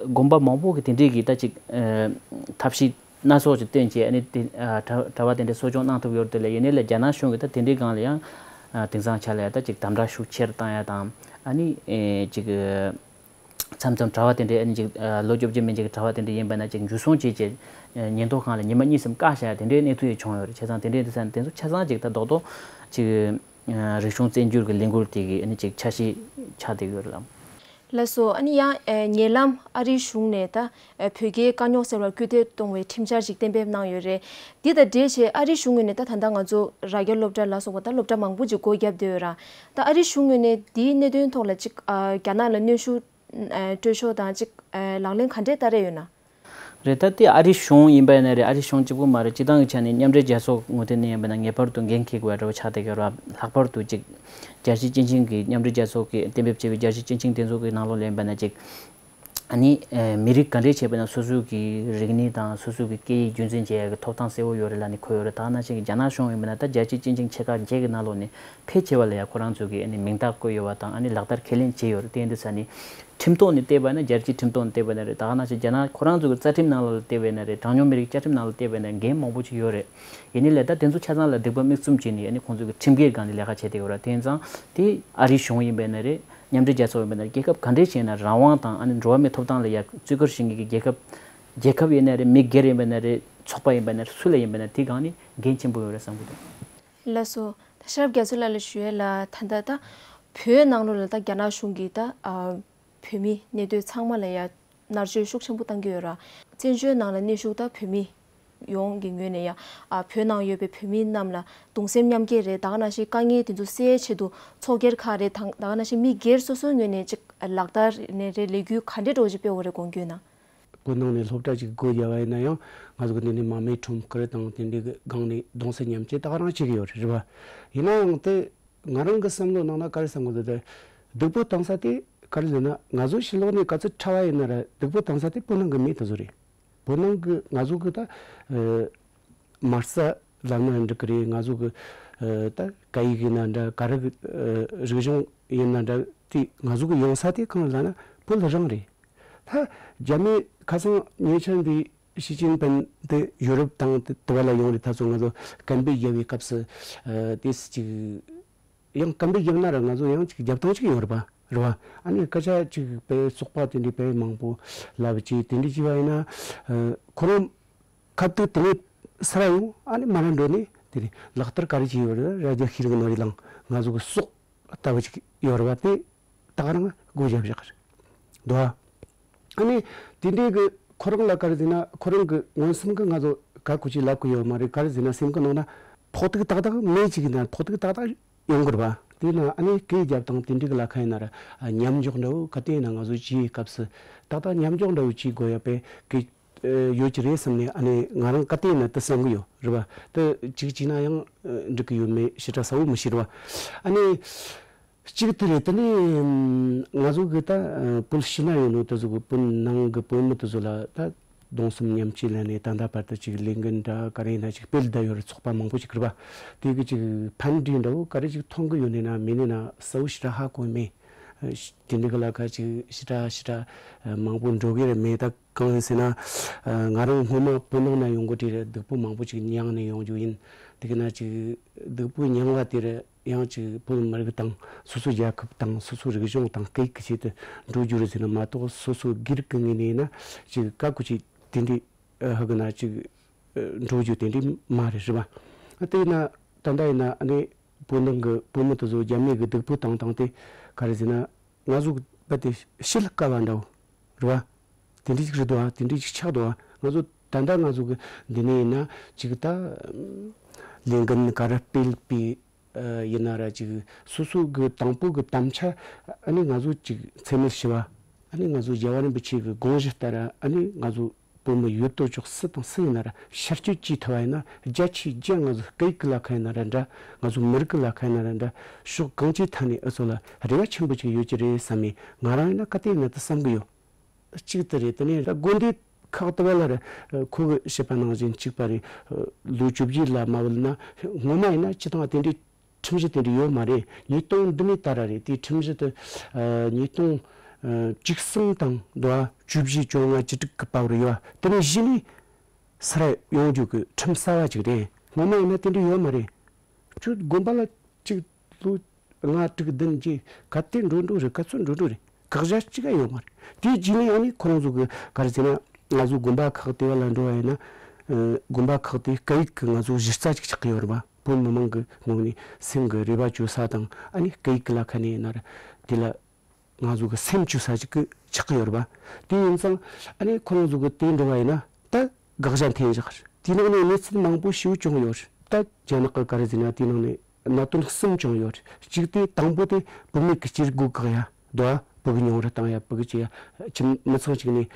དགོན་པ་མང་པོ་གི་དེ་འདྲའི་གི་ད་ཅིག་ཨ་ཐབས་ཤེས་སྣ་ཚོགས་ཅིག་བཏོན་བྱས་ཨ་ནི་དེ་ཨ་གྲྭ་གྲྭ་བ་དེ་འདྲ་གསོ་སྐྱོང་གནང་ཐུབ་ཡོད་རེད། དེ་ལས་ཡིན་ནའི་ལས་རྒྱ་ནག་གཞུང་གིས་ད་དེ་འདྲའི་སྒང་ལ་ཡང་ཨ་དེང་སང་ཆ་ལ་ཡ་ད་ཅིག་དམ་དྲག་ཤུགས་ཆེར་བཏང་ཡ་དང་ཨ་ནི་ཨེ་ཅིག་ཨ་མཚམས་མཚམས་གྲྭ་བ་དེ་འདྲའི་ཨ་ནི་ཅིག་ཨ་ལོ་བཅོ་བརྒྱད་མན་ཆད་ཀྱི་གྲྭ་བ་དེ་འདྲ་ཡིན་པ་ན་ཅིག་འཇུ་བཟུང་བྱས་བྱས་ཨ་ཉེན་རྟོག་ཁང་ལ་ཉི་མ་གཉིས་གསུམ་བཀག་བཞག་ཡ་དེ་འདྲའི་གནས་ཚུལ་ཡང་བྱུང་ཡོད་རེད། བྱས་ཙང་དེ་འདྲའི་དེང་སང་དེ་ཚོ་ཆ་ཚང་ཅིག་ད་རྡོག་རྡོག་ཅིག་ཨ་རིག་གཞུང་བཙན་སྒྱུར་གྱི་ལས་འགུལ་དེ་གི་ཨ་ནི་ཅིག་འཆར་གཞི་ཆགས་བསྡད་ཡོད་རེད་ལགས། ལགས་སོ། ཨ་ནི་ཡང་ཨེ་ཉེ་ལམ་ཨ་རིའི་གཞུང་ནས་ད་ཨེ་བོད་རྒྱའི་དཀའ་རྙོག་སེལ་བར་སྐུལ་འདེད་གཏོང་བའི་ཁྲིམས་འཆར་ཞིག་གཏན་འབེབས་གནང་ཡོད་རེད། འདི་དང་འབྲེལ་བྱས་ཨ་རིའི་གཞུང་ངོས་ནས་ད་ད་ལྟ་ང་ཚོ་རྭ་རྒྱ་སློབ་གྲྭ་ལ་སོགས་པ་ད་སློབ་གྲྭ་མང་པོ་ཅིག་སྒོ་བརྒྱབ་བསྡད་ཡོད་ར། ད་ཨ་རིའི་གཞུང་ངོས་ནས་འདིའི་གནད་དོན་ཐོག་ལ་ཅིག་ཨ་རྒྱ་ནག་ལ་གནོན་ཤུགས་ཨ་སྤྲོད་ཕྱོགས་དང་ཅིག་ཨ་ལག་ལེན་ག་འདྲས་བསྟར་ཡས་ཡོད་ན། རེད། ད་དེ་ཨ་རིའི་གཞུང་ཡིན་པ་ཡིན་ན་རེད། ཨ་རིའི་གཞུང་གཅིག་པུ་མ་རེད། སྤྱི་བཏང་གི་ཆ་ནས་མཉམ་འབྲེལ་རྒྱལ་ཚོགས་ངོས་ཐད་ནས་ཡིན་པ་ན་ངེས་པར་དུ་འགན་འཁྱེར་དགོས་པ་འདྲ་བོ་ཆགས་བསྡད་ཀྱི་ཡོད་རེད། ལྷག་པར་དུ་ཅིག་རྒྱལ་སྤྱིའི་སྤྱི་ཆིངས་ཀྱི་མཉམ་འབྲེལ་རྒྱལ་ཚོགས་ཀྱིས་གཏན་འབེབས་བྱས་པའི་རྒྱལ་སྤྱིའི་སྤྱི་ཆིངས་དེ་ཚོ་གི་ནང་ལོགས་ལ་ཡིན་པ་ན་ཅིག་ཨ་ནི་ཨེ་མི་རིགས་ག་འདྲས་བྱས་པ་ན་སོ་སོའི་གི་རིག་གནས་དང་སོ་སོའི་གི་སྐད་ཡིག་རྒྱུན་འཛིན་བྱེད་ཡག་གི་ཐོབ་ཐང་གསལ་བོ་ཡོད་རེད་ལབ་ནས་འཁོད་ཡོད་རེད། ད་ནང་བཞིན་གྱི་རྒྱ་ནག་གཞུང་ཡིན་པ་ན་ད་རྒྱལ་སྤྱིའི་སྤྱི་ཆིངས་ཆེ་ཁག་བརྒྱད་ཀྱི་ནང་ལོགས་ནས་ཕལ་ཆེ་བ་ལ་ཡ་ཁོ་རང་ཚོ་གི་ཨ་ནི་མིང་རྟགས་བཀོད་ཡོད་པ་དང་ཨ་ནི་ལག་བསྟར་ཁས་ལེན་བྱས་ཡོད་རེད། དེ་ཡིན་དུས་ས་ནི་ཁྲིམས་ཐོག་ནས་བལྟས་པ་ན་རྒྱལ་སྤྱིའི་ཁྲིམས་ཐོག་ནས་བལྟས་པ་ན་རེད། ད་ག་ནང་བཞིན་རྒྱ་ནག་ཁོ་རང་ཚོ་གི་རྩ་ཁྲིམས་ནང་ལ་བལྟས་པ་ན་རེད། གྲངས་ཉུང་མི་རིགས་བཅའ་ཁྲིམས་ནང་ལ་བལྟས་པ་ན་འགན་མང་པོ་ཅིག་ཡོད་རེད། ཡིན་ནའི་ལས་ད་དེ་ཚོ་ཆ་ཚང་ལ་སྡིགས་པ་མིག་བཙུམ་བྱས་ནས་ཨ་ནི་ཁོང་ཚོ་གི་ཁྲིམས་འགལ་སྒང་ནས་ལས་ཀ་བྱས་བསྡད་ཡོད་རེད། དེ་ཡིན་ཙང་དེ་ཨ་རིའི་གཞུང་ཡིན་པ་ན་རེད། མཉམ་འབྲེལ་རྒྱལ་ཚོགས་ཡིན་པ་ན་རེད། རྒྱལ་ཁབ་ག་འདྲས་ཞིག་ཡིན་ན་རང་དབང་དང་ཨ་ནི་འགྲོ་བ་མིའི་ཐོབ་ཐང་ལ་ཡ་བརྩི་བཀུར་བྱེད་མཁན་གྱི་རྒྱལ་ཁབ་རྒྱལ་ཁབ་ཡིན་ན་རེད། མི་སྒེར་ཡིན་པ་ན་རེད། ཚོགས་པ་ཡིན་པ་ན་རེད། སུ་ལ་ཡིན་པ་ན་དེ་སྒང་ནས་འགན་ཆེན་པོ་ཡོད་རེད་བསམ་གྱི་འདུག། ལགས་སོ། ད་ཤེས་རབ་རྒྱ་མཚོ་ལགས་ལ་ཞུ་ཡས་ལ་ད་ལྟ་ད་བོད་ནང་ལོགས་ལ་ད་རྒྱ་ནག་གཞུང་གིས་ད་ཨ་བོད་མི་གནས་སྡོད་ཚང་མ་ལ་ཡ་མནར་གཅོད་ཤུགས་ཆེན་པོ་བཏང་གི་ཡོད་ར། བཙན་བྱོལ་ནང་ལ་གནས་བཞུགས་ད་བོད་མི་ཡོངས་ཀྱི་ངོས་ནས་ཡ་ཨ་བོད་ནང་ཡོད་པའི་བོད་མི་རྣམས་ལ་གདུང་སེམས་མཉམ་སྐྱེད་རེད། ད་ག་ནང་བཞིན་དཀའ་ངལ་དེ་ཚོ་སེལ་ཆེད་དུ་ཚོགས་སྒེར་ཁག་རེད་དང་ད་ག་ནང་བཞིན་མི་སྒེར་སོ་སོའི་ངོས་ནས་ཅིག་ལག་བསྟར་ནས་རེད། ལས་འགུལ་ག་འདྲས་འདྲ་བོ་ཅིག་སྤེལ་དགོས་རེད་དགོངས་ཀྱི་ཡོད་ན། བོད་ནང་ནས་སློབ་གྲྭ་ཅིག་སྒོ་བརྒྱབ་པ་ཡིན་ན་ཡང་ང་ཚོ་གི་འདི་ནས་མ་མའི་ཁྲོམ་སྐོར་དང་དེ་འདྲའི་གི་སྒང་ནས་གདུང་སེམས་མཉམ་སྐྱེད་ད་ག་རང་བྱེད་ཀྱི་ཡོད་རེད་རེད་བ། ཡིན་ན་ཡང་དེ་ང་རང་གི་བསམ་བློ་ནང་ན་ག་རེ་བསམ་གི་འདུག་དེ། སྡུག་པོ་བཏང་ས་དེ་ག་རེ་ཟེར་ན་ང་ཚོ་ཕྱི་ལོགས་ནས་ག་ཚོད་ཕྲ་བ་ཡིན་ན་ར་སྡུག་པོ་བཏང་ས་དེ་བོད་ནང་གི་མི་དེ་ཚོ་རེད། བོད་ནང་གི་ང་ཚོ་གི་ད་ཨ་མ་རྩ་ལབ་ན་འགྲིག་གི་རེད། ང་ཚོ་གི་ཨ་ད་སྐད་ཡིག་ཡིན་ན་འདྲ་ག་རེ་གི་ཨ་རིག་གཞུང་ཡིན་ན་འདྲ་དེ་ང་ཚོ་གི་ཡོང་ས་དེ་གང་ལབ་ན་བོད་རང་རེད། ད་རྒྱ་མི་ཁ་སང་ཉེ་ཆར་འདི་ཞི་ཅིན་ཕིན་དེ་ཡུ་རོབ་དང་དེ་དེ་བ་ལ་ཡོང་རེད། ད་ཚོ་ང་ཚོ་སྐད་འབོད་བརྒྱབ་པའི་སྐབས་སུ་ཨ་དེ་ཅིག་ཡང་སྐད་འབོད་བརྒྱབ་ན་ར་ང་ཚོ་ཡང་ཅིག་རྒྱབ་སྟངས་ཅིག་ཡོང་རེད་པ་རེད་བ། ཨ་ནི་སྐད་ཆ་ཅིག་དཔེ་བཙོག་པ་དེ་འདྲའི་དཔེ་མང་པོ་ལབ་ཅིག་དེ་འདྲའི་ཅིག་བ་ཡིན་ན་ཨ་ཁོ་རང་ཁ་ཐུག་དེ་ནས་སར་ཡོང་ཨ་ནི་མར་འགྲོ་ནས་དེ་ནས་ལག་བསྟར་ག་རེ་བྱས་ཡོད་རེད། རྭ་རྒྱ་ཤེས་རིག་ནོར་བུ་གླིང་ང་ཚོ་གི་སྲོག་ལྟ་བུ་ཅིག་ཡོད་རེད་བ། དེ་ད་ག་རང་སྒོ་བརྒྱབ་བཞག་གི་རེད་འདུག་ཨ། ཨ་ནི་དེ་འདྲའི་གི་ཁོ་རང་ལ་ག་རེ་ཟེར་ན་ཁོ་རང་གི་མངོན་སུམ་གི་ང་ཚོ་ག་གུ་ཅིག་ལབ་གི་ཡོད་མ་རེད། ག་རེ་ཟེར་ན་སེམས་གི་ནང་ན་ཕོག་ཐུག་ཏག་ཏག་མེད་ཅིག་ཡིན་ན་ཕོག་ཐུག་ཏག་ཏག་ཡོང་གི་རེད་བ། དེ་ན་ཨ་ནི་སྐད་རྒྱབ་དང་དེ་འདྲའི་གི་ལ་ཁ་ཡིན་ན་ར་མཉམ་འཇོག་འདྲ་བོ་ག་དེ་ཡིན་ན་ང་ཚོ་བྱེད་སྐབས་སུ་ཏག་ཏག་མཉམ་འཇོག་འདྲ་བོ་བྱེད་དགོས་ཡ་དཔེ་གི་ཡོད་ཀྱི་རེད་བསམ་ནས་ཨ་ནི་ང་རང་ག་དེ་ཡིན་ན་དེ་བསམ་གི་ཡོད་རེད་བ། དེ་གཅིག་བྱས་ན་ཡང་འགྲིག་གི་ཡོད་མེད་ཞེ་དྲག་གསལ་བོ་མི་ཤེས་རེད་བ། ཨ་ནི། གཅིག་དེ་རེད། དེ་ནས་ང་ཚོ་གི་ད་བོད་ཕྱི་ན་ཡོད་ནོ་དེ་ཚོ་གི་བོད་ནང་གི་བོད་མི་དེ་ཚོ་ལ་ད་གདུང་སེམས་མཉམ་སྐྱེད་ལ་ནས་ད་ལྟ་བར་དུ་ཅིག་ལས་འགུལ་འདྲ་ག་རེ་ཡིན་ན་ཅིག་སྤེལ་བསྡད་ཡོད་རེད། ཚོགས་པ་མང་པོ་ཅིག་རེད་བ། དེ་གི་ཅིག་ཕན་འབྲས་འདྲ་བོ་ག་རེ་ཅིག་མཐོང་གི་ཡོད་ནས་ན་མེད་ནས་ན་གསལ་བོ་ཞེ་དྲག་ཧ་གོ་མེད། དེ་འདྲ་གི་ལ་ཁ་ཅིག་ཞེ་དྲག་ཞེ་དྲག་མང་པོ་འགྲོ་གི་རེད་མེད། ད་གང་ཡིན་ཟེར་ན་ང་རང་སྔོན་མ་བོད་ནང་ན་ཡོང་གི་དེ་རེད། སྡུག་པོ་མང་པོ་ཅིག་མྱངས་ནས་ཡོང་རྒྱུ་ཡིན། དེ་ག་ན་ཅིག་སྡུག་པོའི་མྱང་བ་དེ་རུ་ཡང་ཅིག་བོད་མི་རིགས་དང་སོ་སོའི་རྒྱལ་ཁབ་དང་སོ་སོའི་རིག་གཞུང་དང་སྐད་ཡིག་གི་ཆེད་དུ་འགྲོ་རྒྱུ་རེད་ཟེར་ན་མ་གཏོགས། སོ་སོའི་སྒེར་གྱི་ངོས་ནས་ཡིན་ན་ཅིག་བཀའ་བཀོད་ཅིག་དེ་འདྲའི་ཧ་གི་ན་ཅིག་འགྲོ་རྒྱུ་དེ་འདྲའི་མ་རེད། རེད་པ། དེ་ཡིན་ན་ད་ལྟ་ཡིན་ན་ཨ་ནི་བོད་ནང་གི་བོད་མི་དེ་ཚོ་རྒྱ་མི་གི་སྡུག་པོ་བཏང་བཏང་དེ་ག་རེ་ཟེར་ན། ང་ཚོ་རྦད་དེ་ཤི་ལ་དཀའ་བ་འདྲ་བོ་རེད་པ། དེ་འདྲ་ཅིག་རེད་འདུག་ཨ། དེ་འདྲ་ཅིག་ཆགས་འདུག་ཨ། ང་ཚོ་ད་ལྟ་ང་ཚོ་གི་འདི་ནས་ཡིན་ན་ཅིག་ད་ལས་འགན་ག་རེ་སྤེལ་པའི་ཡིན་ན་ར་ཅིག་སོ་སོ་གི་དང་པོ་གི་དམ་བཅའ་ཨ་ནི་ང་ཚོ་ཅིག་འཚེ་མེད་ཞི་བ། ཨ་ནི་ང་ཚོ་རྒྱལ་བ་རིན་པོ་ཆེ་གི་དགོངས་གཞི་ལྟར་ཨ་ནི་ང་ཚོ་བོད་མི་ཡོད་དོ་ཅོག་སུ་དང་སུ་ཡིན་ན་ར་ཤར་སྐྱོད་བྱེད་ཐུབ་པ་ཡིན་ན། རྒྱ་ཆེའི་རྒྱ་ང་ཚོ་སྐད་ཡིག་གི་ལ་ཁ་ཡིན་ན་ར་འདྲ། ང་ཚོ་མི་རིགས་ཀྱི་ལ་ཁ་ཡིན་ན་ར་འདྲ། ཕྱོགས་གང་ཅིའི་ཐད་ནས་ཨུ་ཚོ་ལ་རེ་བ་ཆེན་པོ་ཅིག་ཡོད་ཀྱི་རེད་བསམ་ནས་ང་རང་ཡིན་ན་ག་དེ་ཡིན་ན་དེ་བསམ་གི་ཡོད། གཅིག་དེ་རེད། དེ་ནས་དགོན་སྡེ་ཁག་དེ་བ་ལ་ར་ཁོ་གི་བཤད་པ་ནང་བཞིན་གཅིག་པ་རེད། ལོ་བཅུ་བཞི་ལ་མ་བུད་ན་སྔོན་མ་ཡིན་ན་སྤྱི་བཏང་དེ་འདྲའི་ཁྲིམས་གཞི་དེ་འདྲ་ཡོད་མ་རེད། ཉིས་སྟོང་འདི་ནས་ད་ར་རེད། དེའི་ཁྲིམས་གཞི་དེ་ཉིས་སྟོང་བཅུ་གསུམ་དང་དོ་བཅུ་བཞི་བཅོ་ལྔ་བཅུ་དྲུག་གི་བར་ཡོད། དེ་ནས་གཞི་ནས་སར་ཡོང་རྒྱུ་གི་ཁྲིམས་གསར་བ་ཅིག་རེད། སྔོན་མ་ཡིན་ན་དེ་འདྲ་ཡོད་མ་རེད། ཁྱོད་དགོན་པ་ལ་གཅིག་ལོ་ལྔ་དྲུག་བདུན་གྱི་ག་དེ་འགྲོ་འགྲོ་རེད། ག་ཚོད་འགྲོ་འགྲོ་རེད། བཀག་རྒྱ་གཅིག་ག་ཡོད་མ་རེད། དེའི་རྗེས་ནས་ཨ་ནི་ཁོ་རང་ཚོ་གི་ག་རེ་ཟེར་ན། ང་ཚོ་དགོན་པ་ཁག་དེ་བ་ལ་འགྲོ་བ་ཡིན་ན། དགོན་པ་ཁག་དེ་སྐད་ཡིག་གི་ང་ཚོ་གཞི་རྩ་ཅིག་ཆགས་ཀྱི་ཡོད་རེད་པ། བོད་མི་མང་གི་ངོས་ནས་སེམས་ཀྱི་རེ་བ་བཅོལ་ས་དང་ཨ་ནི་སྐད་ཡིག་གི་ལ་ཁ་ནས་ཡིན་ན་ར་དེ་ལ་ང་ཚོ་གི་སེམས་བཅོལ་ས་ཅིག་གི་ཆགས་ཀྱི་ཡོད་རེད་པ། དེ་ཡིན་ཙང་ཨ་ནི་ཁོ་རང་ཚོ་གི་དེ་འགྲོ་བ་ཡིན་ན་ད་དགག་བྱ་འཐེན་བཞག་རེད། དེའི་ནང་ནས་གནས་ཚུལ་མང་པོ་ཞིག་བྱུང་ཡོད་རེད། ད་རྒྱ་ནག་གི་ག་རེ་ཟེར་ན་དེའི་ནང་ནས་གནད་དོན་གསུམ་བྱུང་ཡོད་རེད། གཅིག་དེ་དང་པོ་དེ་བུད་མེད་ཀྱི་སྐྱེ་སྒོ་བཀག་ཡ་དོ། བུ་གུ་ཉུང་རུ་བཏང་ཡ། བུ་གུ་སྐྱེ་ཡ་ཁྱིམ་མི་ཚང་གཅིག་ནས་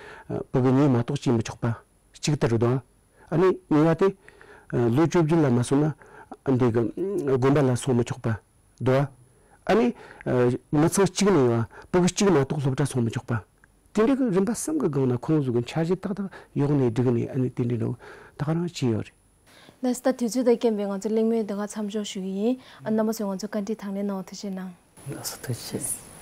བུ་གུ་གཉིས་མ་གཏོགས་སྐྱེ་མི་ཆོག་པ། གཅིག་དེ་རེད་དོ། ཨ་ནི་གཉིས་པ་དེ། ལོ་བཅོ་བརྒྱད་ལ་མ་སོང་ན་འདི་གི་དགོན་པ་ལ་སོང་མི་ཆོག་པ་དོ། ཨ་ནི་མི་ཚང་གཅིག་ནས་ཡོད་བུ་གུ་གཅིག་མ་གཏོགས་སློབ་གྲྭ་སོང་མི་ཆོག་པ། དེ་འདྲ་གི་རིམ་པ་གསུམ་གི་སྒང་ན་ཁོང་ཚོ་གི་འཆར་གཞི་ཏག་ཏག་ཡོག་ནས་བསྒྲིགས་ནས་ཨ་ནི་དེ་འདྲ་འདྲ་ད་ག་རང་བྱས་ཡོད་རེད། ལགས་སོ། ད་དུས་ཚོད་དང་རྐྱེན་པས་ང་ཚོ་གླེང་མོལ་འདི་ག་མཚམས་འཇོག་ཞུ་གི་ཡིན། ཨ་རྣམ་པ་ཚོས་ང་ཚོ་བཀའ་འདྲི་དང་ལེན་གནང་བ་ཐུགས་རྗེ་གནང་། ལགས་སོ། ཐུགས་རྗེ་ཆེ།